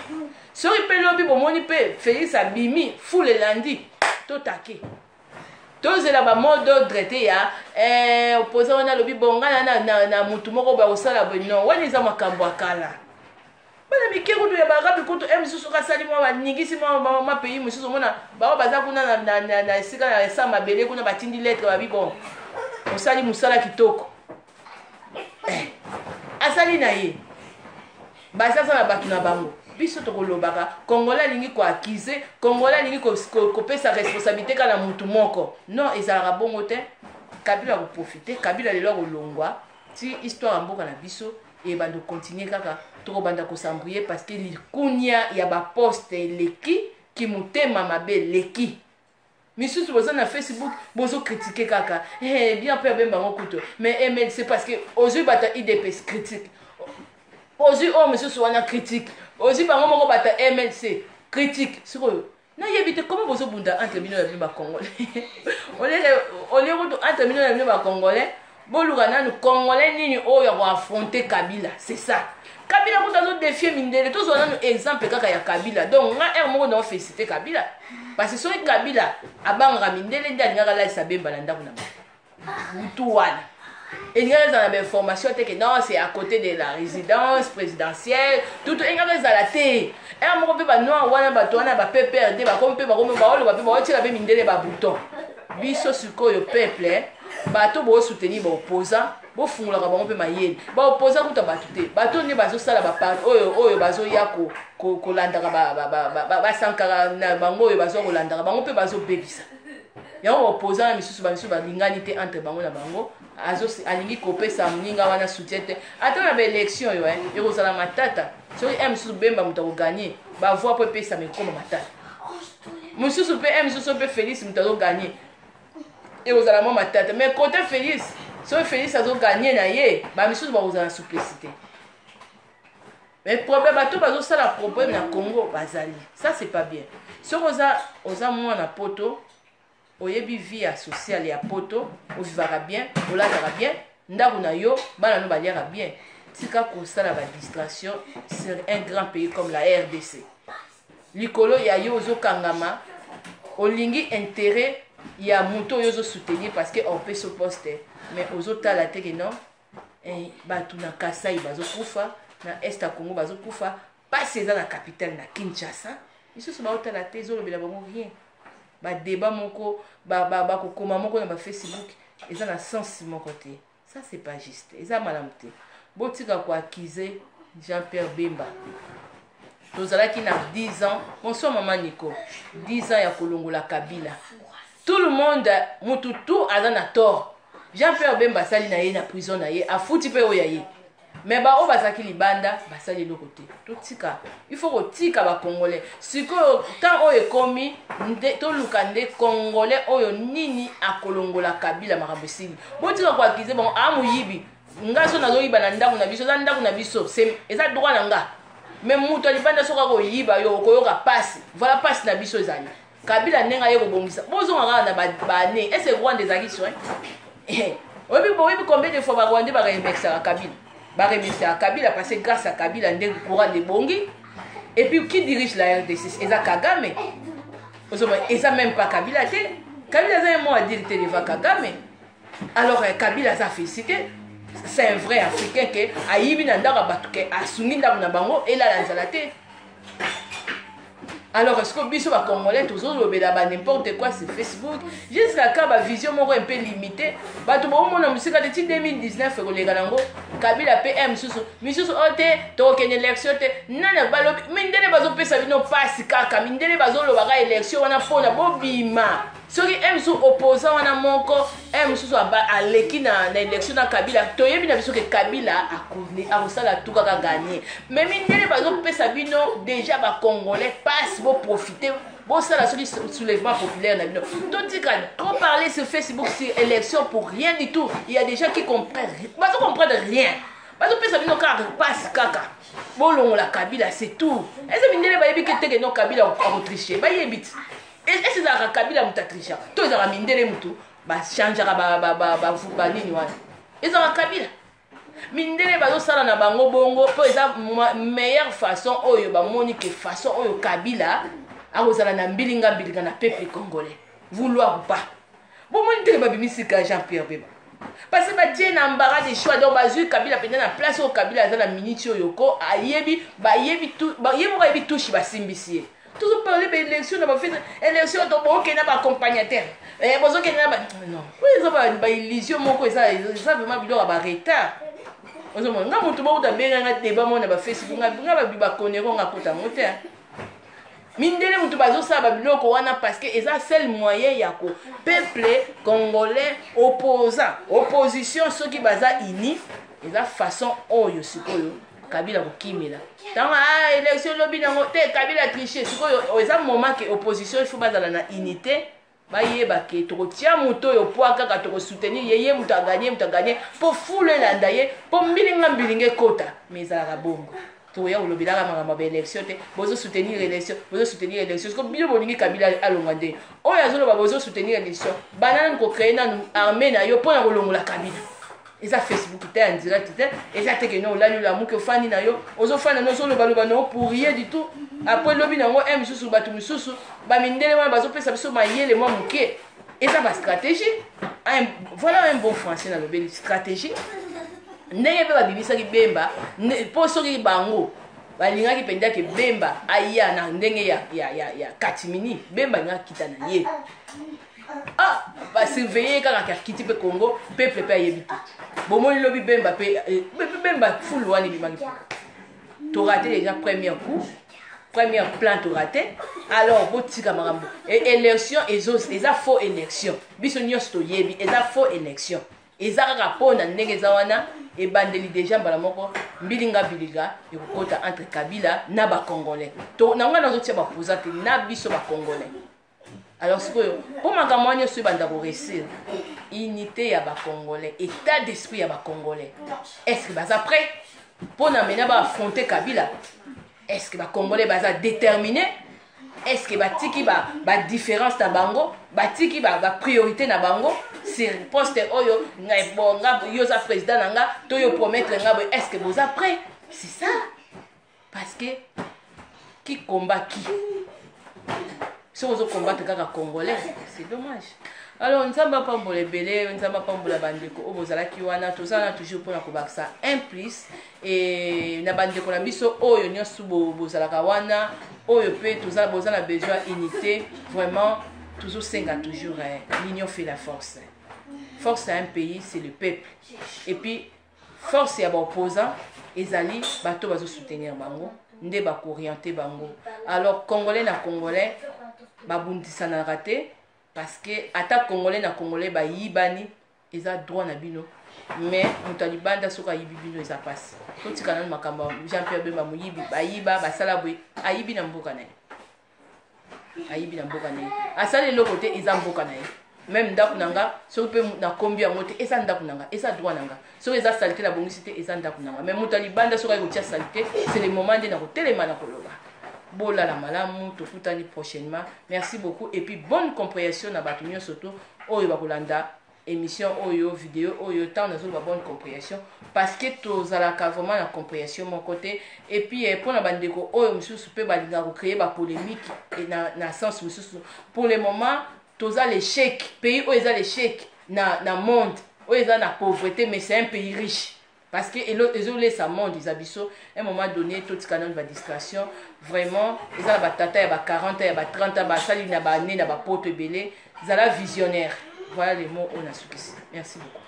Soki mpe lobi bomoni mpe Félix abimi, foule elandi, totake, tozela bamot d'ordre te ya opposant wana alobi bonga na mutu moko bakosala boye. Non, wana eza makambo ya kala. Bana mike kutu ya barabi kutu e mosusu kasali mwa baningisi mwa pays mosusu, omona bao baza kuna na esika na esa mabele kuna, batindi lettre, babi bon, osali mosala kitoko. Asali na ye, bazaza na bato na bango. Biso tokolobaka, congolais alingi koaccuser, congolais alingi kopesa responsabilité kaka na mutu moko. Non, ezalaka bongo te. Kabila akoprofite, Kabila lelo akolongwa ti histoire ya mboka na biso ebanda kocontinue kaka, tokobanda kos'embrouiller, parce que likunia ya baposte eleki, kimotema mabe eleki. Misusu boza na Facebook, bozocritiquer kaka bien mpe abemba yango kutu. Mais MLC, parce que ozwi bato ya UDPS, critique, ozwi oyo mosusu wana, critique, ozwi bango moko bato ya MLC, critique. Sikoyo nayebi te comment bozobunda entre bino na bino bacongolais. Olie kutu entre bino na bino bacongolais, boluka nanu congolais nini oyo ya koaffronter Kabila. C'est ça, Kabila kutu azodéfier mindele. Tozwa nanu exemple kaka ya Kabila. Donc nga ere moko naofélicité Kabila, parce que soki Kabila abangaka mindele nde alingaka alalisa Bemba na ndako na bango butu wana, elingaka ezala na bainformation te ke non, c'est à côté de la résidence présidentielle. Tutu elingaka ezala te. Ere moko mpe banoir wana, bato wana ba PPRD bakomi mpe, bakomi baoloba mpe, baotiela mpe mindele babouton. Biso sikoyo peuple, bato bosoutenir baopposant, bofungolaka bango mpe mayele. Baopposant kuta bato te, bato nde bazosala baparti oyo oyo bazoya kolandaka basankaka na bango, oyo bazoya kolandaka bango mpe bazobebisa yango. Baopposant na misusu, bamisusu balingani te entre bango na bango. Alingi kopesa moninga wana soutien te. Ata na baélection oyo ekozala matata. Soki m mosusu Bemba moto akogagner, bavoix mpo epesama ekoma matata. Mosusu mpe m mosusu mpe Félix moto azogagner, ekozala mwa matata. Mais côté Félix, soki Félix azogagner na ye, bamisusu bakozala na souplesse te. Mais problème, bato bazosala problème na Congo bazali, ça c'est pas bien. Soki oza mwana Poto, oyebi vie ya sociale ya Poto, ovivaka bien, olataka bien, ndako na yo, bana no baliaka bien, tika kosala badistraction sur un grand pays comme la RDC. Likolo ya yo ozokangama, olingi intérêt ya moto oyo ozosoutenir parce que opesi poste, mais ozotala te ke non, bato na Kasai bazokufa, na Est ya Congo bazokufa, pasi eza na capitale, na Kinshasa. Lisusu baotala te, ezolobela bango rien. Badébat moko bakokoma moko na bafacebook eza na sens moko te. Ça c'est pas juste, eza malamu te. Botika koaccuser Jean Pierre Bemba. Tozalaki na 10 ans, bonsoir mama Nico, 10 ans ya kolongola Kabila. Tout le monde, mutu tu aza na tort. Jean Pierre Bemba asali na ye na prison na ye, afuti mpe oyo ya ye, mais baoyo bazalaki libanda basali eloko te. Totika, il faut kotika bacongolais. Sikoyo temps oyo ekomi nde toluka nde Congolais oyo nini akolongola Kabila. Makambo esili, botika koaccuser bango amoyibi. Nga so nazoyiba na ndako na biso, eza ndako na biso, eza droit na nga. Mais moto ya libanda soki akoyiba yo, okoyoka pasi. Voilà, pasi na biso ezali Kabila ndenge aye kobongisa. Bozonga kaka na bane ese Rwanda ezalaki soin. Oyebi, oyebi combien de fois Barwandais baremerciaka Kabila? Baremerciaka Kabila parce que grâce à Kabila nde courant ebongi. Et puis qui dirige la RDC? Eza Kagame. Ozomona, eza même pas Kabila te. Kabila aza un mot à dire te devant Kagame. Alors Kabila aza félicité, c'est un vrai Africain ke ayibi na ndako ya bato, ke asungi ndako na bango elala nzala te. Alors est-ce que biso bacongolais tozolobela ba n'importe quoi sur Facebook jusqu'à ka bavision moko un peu limité? Bato bomona mosika te. Ti 2019 ekoleka nango, Kabila mpe m misusu misusu oyo te, tokokende élection te. Nani balobi? Mindele bazopesa bino mpasi kaka, mindele bazolobaka élection wana mpona bobima. Soki m mosusu opposant wana moko m mosusu aleki na élection na Kabila, toyebi na biso ke Kabila akosala tu kaka gagner. Mais mindele bazopesa bino déjà bacongolais passe, boprofite, bosala soki soulèvement populaire na bino. Totika trop parler sur Facebook sur élection pour rien du tout. Il y a des gens qui comprennent, bazo comprendre rien, bazopesa bino kaka passe kaka bolongola Kabila, c'est tout. Eza mindele bayebi ke teke no Kabila akotriche, bayebi ti ese ezalaka Kabila moto atrichaka to ezalaka mindele motu bachangeaka banini wana. Ezalaka Kabila. Mindele bazosala na bango bongo mpo eza meilleure façon oyo bamoni ke façon oyo Kabila akozala na mbilinga mbilinga na peuple congolais, vouloir ou pas. Bomoni ndenge babimisika Jean Pierre Bemba parce que batie na embarras de choix. Donc bazwi Kabila mpenza na place oyo Kabila aza na miniti oyo ko ayebi, bayebi, ye moko ayebi touche basimbisi ye. Tozoparle baélection na bafete, élection to bokende na baaccompagnateur, bozokende na ba non, oyo eza baillusion moko, eza vraiment biloko ya baretard. Ozomona nga moto bokuta benganga débat moko na bafacebook, nga babi bakonero, nga kota yango te. Mindele moto bazosala babiloko wana parce que eza seul moyen ya ko peuple congolais, opposant, opposition, soki baza uni, eza façon oyo sikoyo Kabila kokimela ntango ah, élection elobi nango te, Kabila triche. Sikoyo eza moment ke opposition il faut bazala na unité, bayeba ke tokotia moto oyo poa kaka tokosoutenir ye, ye moto agagner, moto agagner, mpo fulu elanda ye, mpo mbilinga mbilinga ekota. Mais ezalaka bongo, tokoya kolobelaka makambo ya baélection te. Bozosoutenir élection, bozosoutenir élection. Siko bino bolingi Kabila alongwa nde oyo azoloba bozosoutenir élection. Banda nanu kocréer nanu armée na yo mpo na kolongola Kabila. Eza Facebook te, en direct te, eza te keno olali, olamuki, ofandi na yo, ozofanda na ozolobaloba na yo pour rien du tout. Après lobi nango e mosusu, bato mosusu bamindele wana bazopesa biso mayele mwa moke, eza bastratégie. Voilà un bon français nalobeli stratégie. Ndenge mpe babimisaki Bemba mpo soki bango balingaki mpenza ke Bemba aya na ndenge ya katimini, Bemba alingaki kita na ye. Ah, basurveille kaka akiti mpe Congo, peuple mpe ayebi te. Bomoni lobi Bemba mpe eh, Bemba fulu wana ebimaki. Toraté déjà premier coup, premier plan toraté. Alors botika makambo. Élection eza faux élection. Biso nyonso toyebi eza faux élection. Eza kaka mpona ndenge eza wana, ebandeli déjà mbala moko mbilinga biliga ekokota entre Kabila na Bacongolais. Na ngai nazotia baposa te na biso Bacongolais. Alors sikoyo, mpo makambo wana nyonso ebanda koréussir, unité ya Bacongolais, état d'esprit ya Bacongolais, est ce que baza prêt mpo na mena baaffronter Kabila? Est ce que Bacongolais baza déterminé? Est ce que batiki badifférence ba na bango, batiki bapriorité ba na bango sur poste oyo? Bon, nga yo oza président na nga to yo promettre nga boye, est ce que boza prêt? C'est ça, parce que qui combat qui? Soki ozocombattre kaka Congolais, c'est dommage. Alors Nzambe apambola ebele, Nzambe apambola bandeko oyo bozalaki wana. Toza wana toujours mpona kobakisa un plus e na bandeko na biso oyo nyonso bozalaka wana, oyo mpe boza na besoin unité. Vraiment tozosenga toujours, l'union fait la force. Force à un pays, c'est le peuple. Et puis force ya baopposant ezali bato bazosoutenir bango nde bakooriente bango. Alors Congolais na Congolais babundisanaka te, parce que ata Congolais na Congolais bayibani, eza droit na bino, mais moto ya libanda soki ayibi bino, eza mpasi. Totika nanu makambo ya Jean Pierre Bemba moyibi, bayiba, basala boye, ayibi na mboka na ye, ayibi na mboka na ye, asali eloko te, eza mboka na ye. Même ndako na nga, soki mpe nakombi yango te, eza ndako na nga, eza droit na nga. Soki eza saleté, nabongisi te, eza ndako na nga. Mais moto ya libanda soki ayi kotia saleté, c'est le moment nde na kotelema na koloba. Bolala malamu, tokutani prochainement. Merci beaucoup et puis bonne compréhension na bato nyonso to oyo bakolanda émission oyo, vidéo oyo. Ntango nazoloba bonne compréhension, parce que tozalaka vraiment na compréhension moko te. Et puis mpona bandeko oyo mosusu mpe balingaka kocréer bapolémique na sens mosusu, pour le moment toza l'échec. Pays oyo eza l'échec na monde oyo eza na pauvreté, mais c'est un pays riche, parce que ezolesa monde eza biso. Un moment donné totika nano badistraction. Vraiment eza na batata ya ba 40, ya ba 30, basali na bane na bapoto ebele. Zala visionnaire. Voilà les mots oyo nasukisi. Merci beaucoup.